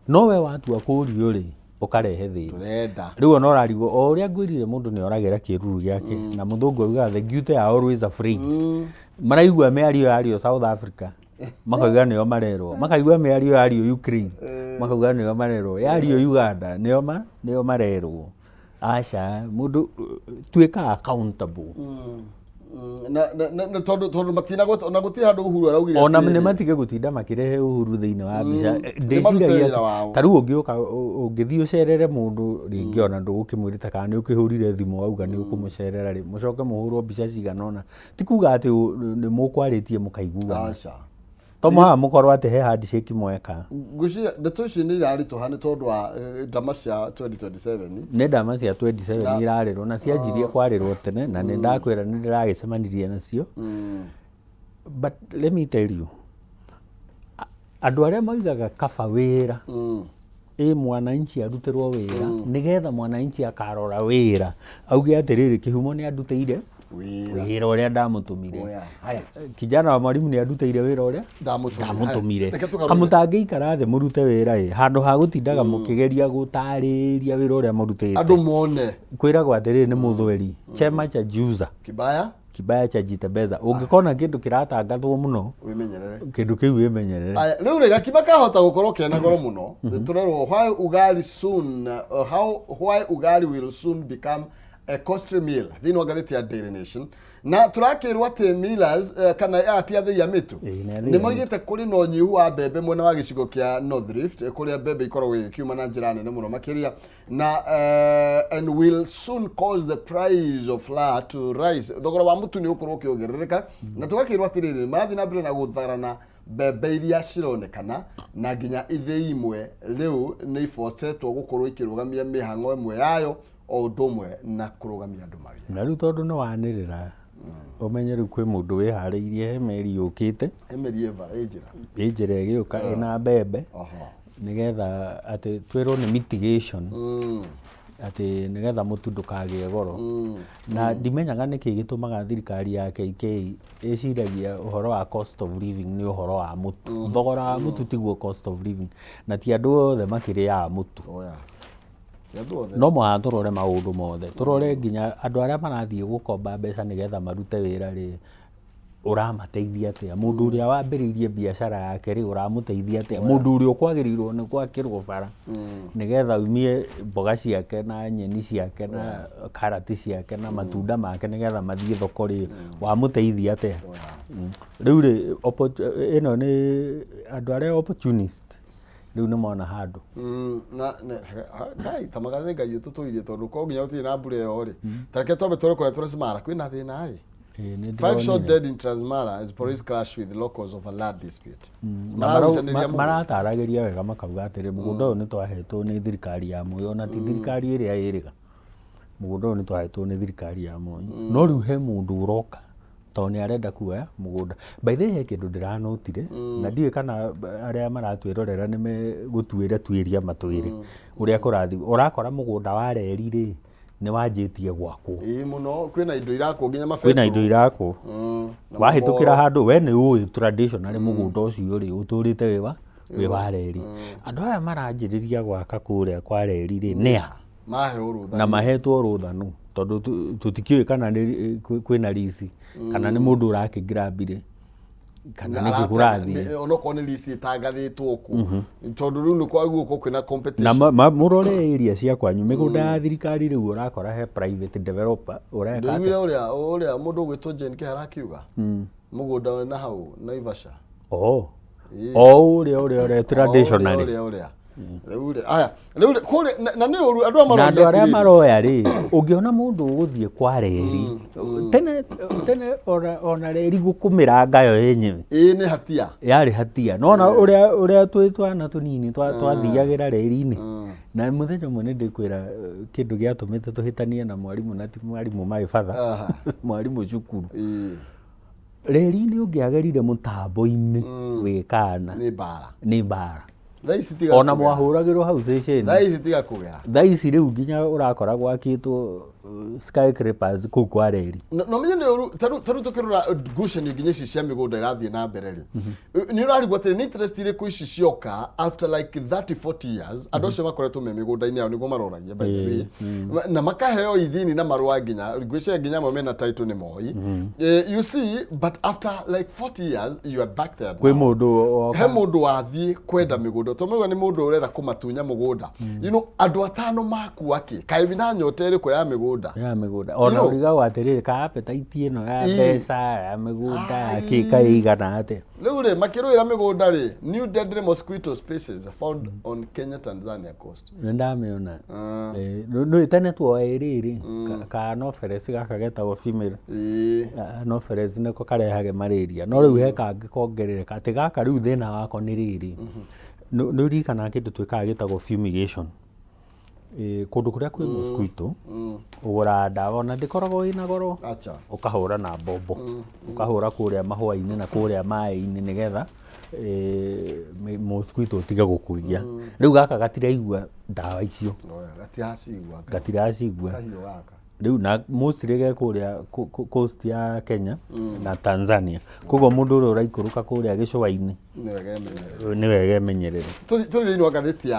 No we watua kũrio rĩ, ũkarehe thĩna. Tũrenda. Rĩu ona ũrarigwo o ũrĩa ngwĩrire mũndũ nĩ oragĩra kĩruru gĩake, na mũthũngũ augaga the guilty are always afraid. Maraigua mĩario yario South Africa, makauga nĩo marerwo, makaigua mĩario yario Ukraine, makauga nĩo marerwo, yario Uganda nĩo ma nĩo marerwo. Aca, mũndũ tuĩka accountable. Na tondũ matinagweta ona gũtirĩ handũ Uhuru araugire Ona atĩrĩrĩ. nĩ matige gũtinda makĩrehe Uhuru thĩinĩ wa mbica. Nĩ marute Ndĩciragia wĩra wao. Ta rĩu ũngĩũka ũngĩthiĩ ũcerere mũndũ rĩngĩ ona ndũgũkĩmwĩrĩte kana nĩ ũkĩhũrire thimũ wauga nĩ ũkũmũcerera rĩ, mũcoke mũhũrwo mbica cigana ũna, ti kuga atĩ nĩ mũkwarĩtie mũkaiguana. Aca. To mũhaka mũkorwo atĩ he handshake mweka. Ngwĩciria ndeto ici nĩ iraritũha nĩ tondũ wa ndama cia 2027. Nĩ ndama cia 27 irarĩrwo na cianjirie kwarĩrwo tene, na nĩ ndakwĩra nĩ ndĩragĩcemanirie nacio. But let me tell you, andũ arĩa moigaga kaba wĩra, ĩ mwananchi arutĩrwo wĩra, nĩgetha mwananchi akarora wĩra auge atĩrĩrĩ, kĩhumo nĩ andutĩire Wĩra. Wĩra ũrĩa ndamũtũmire. Oya, haya. Kijana wa mwalimu nĩ andutĩire wĩra ũrĩa Ndamũtũmire. ndamũtũmire. Reke tũgarũre. Kamũtangĩikara thĩ mũrute wĩra ĩ, handũ ha gũtindaga mũkĩgeria gũtarĩria wĩra ũrĩa mũrutĩte. Andũ mone. Kwĩragwo atĩrĩrĩ, nĩ mũthweri chema cha juza Kibaya kibaya cha jitembeza. Ũngĩkona kĩndũ kĩratangathwo mũno, wĩmenyerere. Kĩndũ kĩu wĩmenyerere. Aya, rĩu rĩ gakima kahota gũkorwo kena goro mũno. Tũrerwo why ugali soon how why ugali will soon become a costly meal thĩinĩ wa ngathĩti ya Daily Nation, na tũrakĩrwo atĩ millers kana aya ti athĩi a mĩtu, Ĩĩ, nĩ athĩi nĩ a moigĩte kũrĩ na ũnyihu wa mbembe mwena wa gĩcigo kĩa North Rift, kũrĩa mbembe ikoragwo igĩkiuma na njĩra nene mũno makĩria, na and will soon cause the price of flour to rise. Thogora wa mũtu nĩ ũkorwo ũkĩongerereka, na tũgakĩrwo atĩrĩrĩ, marathiĩ na mbere na gũtharana mbembe iria cironekana, na nginya ithĩi imwe rĩu nĩ ibocetwo gũkorwo ikĩrũgamia mĩhang'o ĩmwe yayo o ũndũ ũmwe na kũrũgamia andũ mawĩra. Na rĩu tondũ nĩ wanĩrĩra, ũmenye rĩu kwĩ mũndũ wĩharĩirie, he meri yũkĩte. Emeri ĩva ĩ njĩra. Ĩ njĩra ĩgĩũka ĩna mbembe, nĩgetha atĩ twĩrwo nĩ mitigation, atĩ nĩgetha mũtu ndũkagĩe goro. Na ndimenyaga nĩkĩ gĩtũmaga thirikari ya KK ĩciragia ũhoro wa cost of living nĩ ũhoro wa mũtu. Thogora wa mũtu tiguo cost of living, na ti andũ othe makĩrĩaga mũtu. Oya. Ti andũ othe. No mũhaka tũrore maũndũ mothe, tũrore nginya andũ arĩa marathiĩ gũkomba mbeca nĩgetha marute wĩra rĩ, ũramateithia atĩa? Mũndũ ũrĩa wambĩrĩirie biacara yake rĩ, ũramũteithia atĩa? Mũndũ ũrĩa ũkwagĩrĩirwo nĩ gwakĩrwo bara nĩgetha aumie mboga ciake na nyeni ciake na karati ciake na matunda make nĩgetha mathiĩ thoko rĩ, wamũteithia atĩa? Rĩu rĩ, ĩno nĩ andũ arĩa opportunist rĩu nĩ mona handũ. Na ngai ta magathĩ Ngai ũtũtũirie, tondũ korwo nginya gũtirĩ na mbura ĩyo rĩ, ta reke twambe tũrore kũrĩa Transmara kwĩna thĩna ĩ. Ĩĩ, nĩ Five shot ndĩronire. dead in Transmara as police clash with locals over land dispute. Na Maragucanĩria mũgũnda. marataragĩria wega makauga atĩrĩ, mũgũnda ũyũ nĩ twahetwo nĩ thirikari ya Moi, ona ti thirikari ĩrĩa ĩrĩga, mũgũnda ũyũ nĩ twahetwo nĩ thirikari ya Moi, no rĩu he mũndũ ũroka tondũ nĩ arenda kuoya mũgũnda. By the way, he kĩndũ ndĩranotire na ndiũĩ kana arĩa maratwĩrorera nĩ megũtuĩra tuĩria matwĩre ũrĩa kũrathiĩ. Ũrakora mũgũnda wa reri rĩ, nĩ wanjĩtie gwakwo. Ĩĩ mũno, kwĩna indo irakwo nginya mabetũrũ. Kwĩna indo irakwo. Na Wahĩtũkĩra maboro. Handũ we nĩ ũĩ traditionally mũgũnda ũcio rĩ, ũtũrĩte wĩ wa reri. Andũ aya maranjĩrĩria gwaka kũrĩa kwa reri rĩ, nĩa? Maheo rũtha. Na mahetwo rũtha nũ, tondũ tũtikĩũĩ kana nĩ kwĩna lease, kana nĩ mũndũ ũrakĩgrabire, kana nĩkĩ kũrathiĩ. Onokorwo nĩ lease ĩtangathĩtwo kũ, tondũ rĩu nĩ kwa guoko kwĩna Na competition. Mũrore area cia kwanyu, mĩgũnda ya thirikari rĩu ũrakora he private developer ũreka Ndũiguire atĩa? ũrĩa mũndũ ũgwĩtwo Jane Kĩhara akiuga mũgũnda wĩ na hau Naivasha. Oh. Ĩĩ. O ũrĩa traditionally. Ũrĩa rĩu rĩ, aya rĩu rĩ, kũrĩa na nĩ ũru andũ aya Na andũ maroria arĩa atĩrĩrĩ. maroya rĩ, ũngĩona mũndũ ũgũthiĩ kwa reri tene tene, ona reri gũkũmĩranga yo yenyewe Ĩĩ, nĩ hatia. Yarĩ hatia. Nona ũrĩa twĩ twana tũnini twathiagĩra reri-inĩ, na mũthenya ũmwe nĩ ndĩkwĩra kĩndũ gĩatũmĩte tũhĩtanie na mwarimũ, na ti mwarimũ my father, mwarimũ cukuru. Reri-inĩ ũngĩagerire mũtambo-inĩ wĩ kana Nĩ mbara. Nĩ mbara. Thaa ici tiga Ona kũgera. mwahũragĩrwo hau ceceni. Thaa ici tiga kũgera. Thaa ici rĩu nginya ũrakora gwakĩtwo skyscrapers kũu kwa reri. No menye nĩ ũru, ta rĩu tũkĩrora ngucanio nginya ici cia mĩgũnda irathiĩ na mbere rĩ, nĩ ũrarigwo atĩrĩ, nĩ interest irĩkũ ici cioka after like 30 40 years andũ acio makoretwo me mĩgũnda-inĩ yao, nĩguo maroragia, by the way, na makaheo ithini na marũa, nginya ngwĩciria nginya amwe mena title nĩ moi. You see, but after like 40 years you are back there Kwĩ now. mũndũ woka. He mũndũ wathiĩ kwenda mĩgũnda, tondũ nĩ mũndũ ũrenda kũmatunya mũgũnda. Andũ atano makua kĩ kaĩ wĩna nyota ĩrĩkũ ya mĩgũnda? Ya mĩgũnda ona ũrigagwo atĩrĩrĩ, ka appetite ĩno ya mbeca, ya mĩgũnda, ya kĩ, kaĩ igana atĩa? Rĩu rĩ, makĩrũĩra mĩgũnda rĩ, new deadly mosquito species found on Kenya Tanzania coast. Nĩ ndamĩona. Nĩ tene tuoe rĩrĩ ka anopheles gaka getagwo female anopheles, nĩko karehage malaria, no rĩu he kangĩ kongerereka, atĩ gaka rĩu thĩna wako nĩ rĩrĩ, nĩ ũririkanaga kĩndũ twĩkaga gĩtagwo fumigation? Kũndũ kũrĩa kwĩ mosquito, ũgũraga ndawa, ona ndĩkoragwo ĩna goro. Acha. Ũkahũra na mbombo, ũkahũra kũrĩa mahũa-inĩ na kũrĩa maĩ-inĩ, nĩgetha mosquito ũtige gũkũgia. Rĩu gaka gatiraigua ndawa icio. Oya, gatiracigua. Gatiracigua. Kahiũ gaka. Rĩu na mostly ge kũrĩa coast ya Kenya na Tanzania, koguo mũndũ ũrĩa ũraikũrũka kũrĩa gĩcũa-inĩ Nĩ wega emenyerere. Nĩ wega emenyerere. Tũthiĩ thĩinĩ wa ngathĩti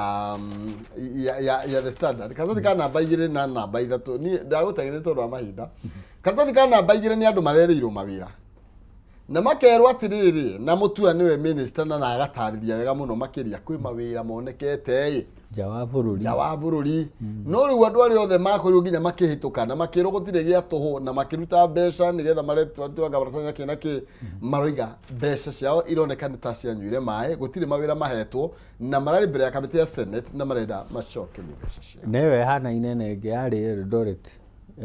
ya The Standard, karatathi ka namba 2 na namba 3. Niĩ ndagũteng'eria tondũ wa mahinda. Karatathi ka namba 2 nĩ andũ marerĩirwo mawĩra na makerwo atĩrĩrĩ, na Mũtua nĩwe minister, na agatarĩria wega mũno makĩria, kwĩ mawĩra monekete ĩ nja wa bũrũri. Nja wa bũrũri. No rĩu andũ arĩa othe makorirwo nginya makĩhĩtũka na makĩrwo gũtirĩ gĩa tũhũ, na makĩruta mbeca nĩgetha maretwanga maratathi na kĩ na kĩ, maroiga mbeca ciao ironeka nĩ ta cianyuire maĩ, gũtirĩ mawĩra mahetwo, na mararĩ mbere ya kamĩtĩ ya Senate na marenda macokerio mbeca ciao. Na ĩyo ĩhanaine na ĩngĩ yarĩ Eldoret.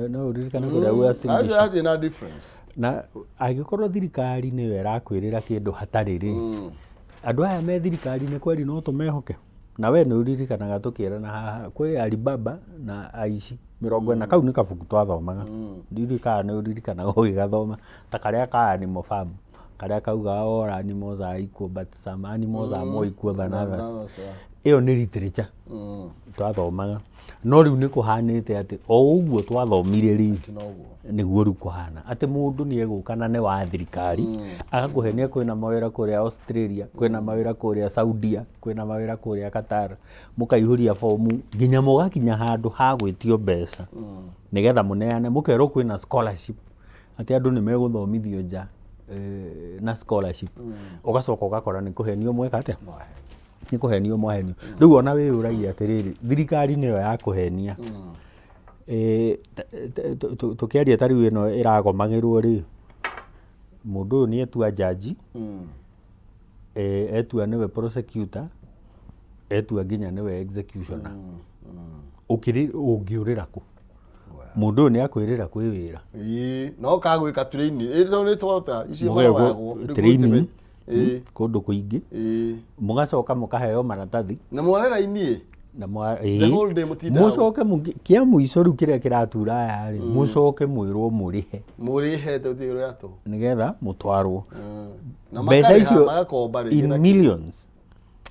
No ũririkane kũrĩa Uasin Acio Gishu? yathiĩ na difference. Na angĩkorwo thirikari nĩyo ĩrakwĩrĩra kĩndũ hatarĩ rĩ, andũ aya me thirikari-inĩ kweri no tũmehoke? Na we nĩ ũririkanaga tũkĩrana haha kwĩ Alibaba na aici 40, kau nĩ kabuku twathomaga, ndiũĩ kana nĩ ũririkanaga ũgĩgathoma, ta karĩa ka Animal Farm, karĩa kaugaga all animals are equal but some animals are more equal than others. Others, yeah. Ĩyo nĩ literature twathomaga, no rĩu nĩ kũhanĩte atĩ o ũguo twathomire rĩ, Ti noguo. Nĩguo rĩu kũhana atĩ mũndũ nĩ egũka na nĩ wa thirikari, agakũhenia kwĩna mawĩra kũrĩa Australia, kwĩna mawĩra kũrĩa Saudia, kwĩna mawĩra kũrĩa Qatar, mũkaihũria bomu nginya mũgakinya handũ ha gwĩtio mbeca nĩgetha mũneane, mũkerwo kwĩna scholarship, atĩ andũ nĩ megũthomithio nja na scholarship. Ũgacoka ũgakora nĩ kũhenio mweka atĩa, nĩ kũhenio mwahenio. Rĩu ona wĩyũragia atĩrĩrĩ, thirikari nĩyo ya kũhenia? Tũkĩaria ta rĩu ĩno ĩragomagĩrwo rĩ, mũndũ ũyũ nĩ etua jaji, etua nĩwe prosecutor, etua nginya nĩwe executioner. Ũkĩrĩ ũngĩũrĩra kũ? Mũndũ ũyũ nĩ akwĩrĩra kwĩ wĩra. Ĩĩ, no kagwĩka training ĩ tondũ nĩ twahota icio Mũgekwo maroyagwo training ĩĩ kũndũ kũingĩ, mũgacoka mũkaheo maratathi. Na mware raini. Na mwa The ĩĩ. whole day mũtinda hau. Mũcoke kĩa mũico rĩu kĩrĩa kĩratura aya rĩ, mũcoke mwĩrwo mũrĩhe. Mũrĩhe tũtirĩ rĩa tũ Nĩgetha mũtwarwo. Na Mbeca makarĩha icio magakomba rĩngĩ in na kĩ. millions.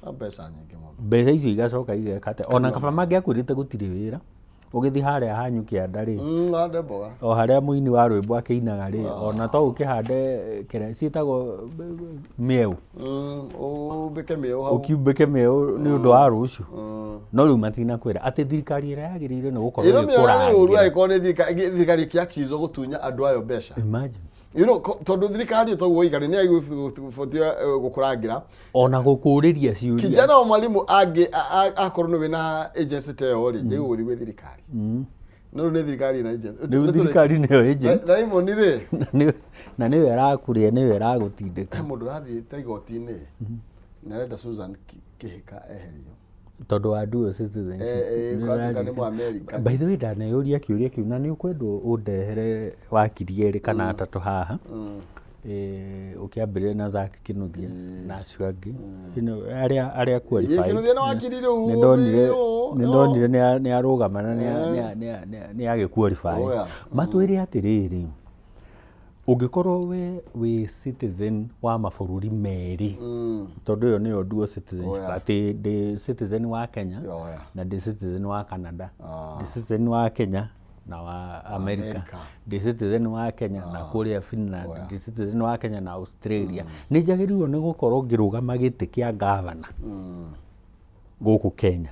Ah, mbeca nyingĩ mũno. Mbeca icio igacoka igeka atĩa? Ona kaba mangĩakwĩrĩte gũtirĩ wĩra. Ũgĩthiĩ harĩa hanyu kĩanda rĩ, Hande mboga. O harĩa mũini wa rwĩmbo akĩinaga rĩ, ona to ũkĩhande kĩrĩa ciĩtagwo mĩeũ. Ũmbĩke mĩeũ hau. Ũkiumbĩke mĩeũ nĩ ũndũ wa rũciũ. No rĩu matinakwĩra atĩ thirikari ĩrĩa yagĩrĩire nĩ gũkorwo Ĩno mĩona nĩ ũru ĩgĩkũrangĩra. angĩkorwo nĩ thirikari ĩkĩaccuswo gũtunya andũ ayo mbeca. Imagine. Tondũ thirikari toguo igari nĩ yagĩbũtio gũkũrangĩra. Ona gũkũrĩria ciũria. Kijana wa mwalimu angĩ akorwo nĩ wĩna agency ta ĩyo rĩ, njagĩrĩirwo gũthiĩ gwĩ thirikari. No rĩu nĩ thirikari ĩna agency. Rĩu thirikari nĩyo agent. Raymond rĩ, Na nĩyo ĩrakũrĩa, nĩyo ĩragũtindĩka. He mũndũ ũrathiĩ ta igoti-inĩ na arenda Susan Kĩhĩka eherio. Tondũ wa dual citizenship. Kwatuĩka nĩ Mũamerika. By the way, ndaneyũria kĩũria kĩu na nĩ ũkwendwo ũndehere wakiri erĩ kana atatũ haha. Ũkĩambĩrĩria na Zack Kinuthia na acio angĩ. Arĩa qualified. Kinuthia nĩ wakiri rĩu. Nĩ ndonire nĩ arũgama na nĩ agĩ-qualify. Matwĩre atĩrĩrĩ, ũngĩkorwo we wĩ citizen wa mabũrũri merĩ, tondũ ĩyo nĩyo dual citizenship, atĩ ndĩ citizen wa Kenya na ndĩ citizen wa Canada, ndĩ citizen wa Kenya na wa America, ndĩ citizen wa Kenya na kũrĩa Finland, ndĩ citizen wa Kenya na Australia, nĩ njagĩrĩirwo nĩ gũkorwo ngĩrũgama gĩtĩ kĩa gavana gũkũ Kenya?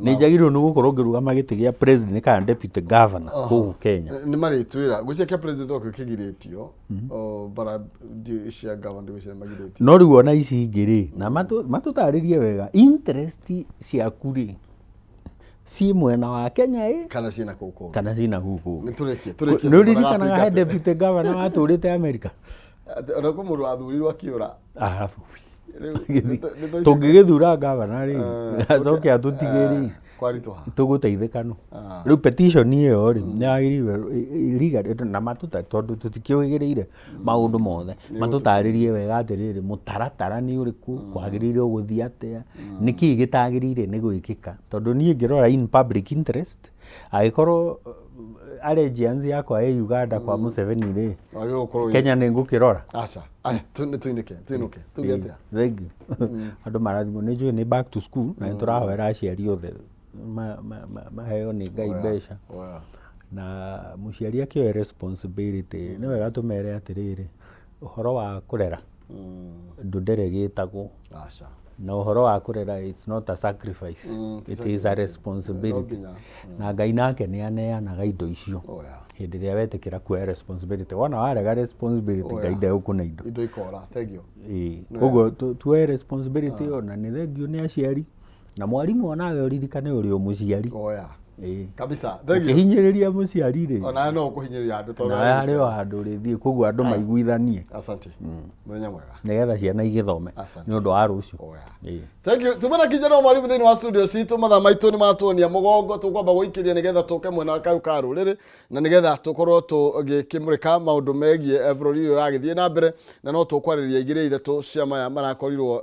Nĩ njagĩrĩirwo nĩ gũkorwo ngĩrũgama gĩtĩ gĩa president kana deputy governor gũkũ Kenya? Nĩ marĩtwĩra gwĩcia kĩa president okĩo kĩgirĩtio bara cia governor gwĩcia magirĩtio. No rĩu ona ici ingĩ rĩ, na matũtarĩrie wega interest ciaku rĩ, ciĩ mwena wa Kenya ĩ kana ciĩna kũu kũngĩ, kana ciĩna kũu kũngĩ. Nĩ tũrĩkie tũrĩkie. Nĩ ũririkanaga he deputy governor watũrĩte America? Ona kwĩ mũndũ wathurirwo akĩũra. Arabu tũngĩgĩthura gavana rĩ, acoke atũtige rĩ, kwaritũha. Tũgũteithĩka no rĩu petition ĩyo rĩ, nĩ yagĩrĩirwo legal na matũta, tondũ tũtikĩũhĩgĩrĩire maũndũ mothe, matũtarĩrie wega atĩrĩrĩ, mũtaratara nĩ ũrĩkũ, kwagĩrĩirwo gũthiĩ atĩa, nĩkĩĩ gĩtagĩrĩire nĩ gwĩkĩka, tondũ niĩ ngĩrora in public interest, angĩkorwo allegiance yakwa ĩ Uganda kwa Museveni rĩ, Wagĩrĩirwo gũkorwo Kenya nĩ ngũkĩrora? Aca. Aya, nĩ tũinũke tũinũke tuge atĩa? Thank you. Andũ marathimwo. Nĩ njũĩ nĩ back to school na nĩ tũrahoera aciari othe maheo nĩ Ngai mbeca na mũciari akĩoe responsibility. Nĩ wega tũmere atĩrĩrĩ, ũhoro wa kũrera ndũnderegĩtagwo. Aca. Na ũhoro wa kũrera, it's not a sacrifice, ti it is a sacrifice. responsibility. No nginya. Na Ngai nake nĩ aneanaga indo icio hĩndĩ ĩrĩa wetĩkĩra kuoya responsibility. Wona warega responsibility, Ngai ndegũkũne indo. Indo ikora. Thank you. Ĩĩ, koguo tuoe responsibility ĩyo, na nĩ thengiũ nĩ aciari na mwarimũ, onawe ũririkane ũrĩ o mũciari. Ĩĩ. Kabisa, thank you. Ũkĩhinyĩrĩria mũciari rĩ, Onawe no ũkũhinyĩrĩria andũ tondũ nawe harĩ o handũ ũrĩthiĩ. Koguo andũ maiguithanie. Asante, mũthenya mwega. Nĩgetha ciana igĩthome Asante. nĩ ũndũ wa rũciũ. Ĩĩ. Thank you. Tumana kijana wa mwalimu thĩinĩ wa studio citũ, mathaa maitũ nĩ matuonia mũgongo, tũkwamba gũikĩria nĩgetha tũke mwena wa kau ka rũrĩrĩ na nĩgetha tũkorwo tũgĩkĩmũrĩka maũndũ megiĩ bũrũri ũyũ ũragĩthiĩ na mbere, na no tũkwarĩria igĩrĩ ithatũ cia maya marakorirwo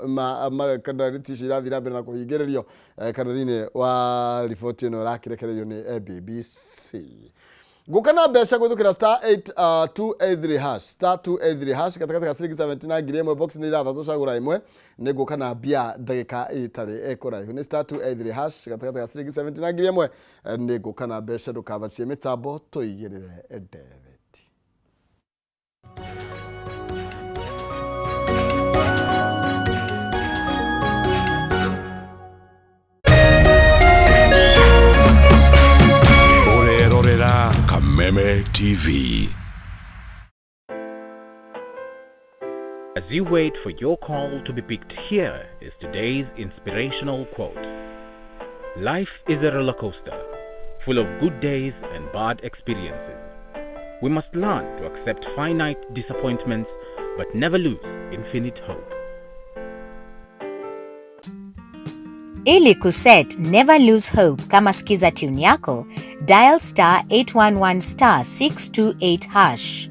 kana riti icio irathiĩ na mbere na kũhingĩrĩrio kana thĩinĩ wa riboti ĩno ĩrakĩrekererio nĩ BBC. Ngũka na mbeca gwĩthũkĩra star 283 hash, star 283 hash, gatagatĩ ka ciringi 70 na 1000, box nĩ ithathatũ, cagũra ĩmwe, nĩ ngũka na mbia ndagĩka ĩtarĩ kũraihu. Nĩ star 283 hash, gatagatĩ ka ciringi 70 na 1000, nĩ ngũka na mbeca. Ndũkabacie mĩtambo, tũigĩrĩre ndereti. Ũrerorera Kameme TV. As you wait for your call to be picked, here is today's inspirational quote. Life is a roller coaster, full of good days and bad experiences. We must learn to accept finite disappointments, but never lose infinite hope. Ili kuset Never Lose Hope kama skiza tune yako, dial star 811 star 628 hash.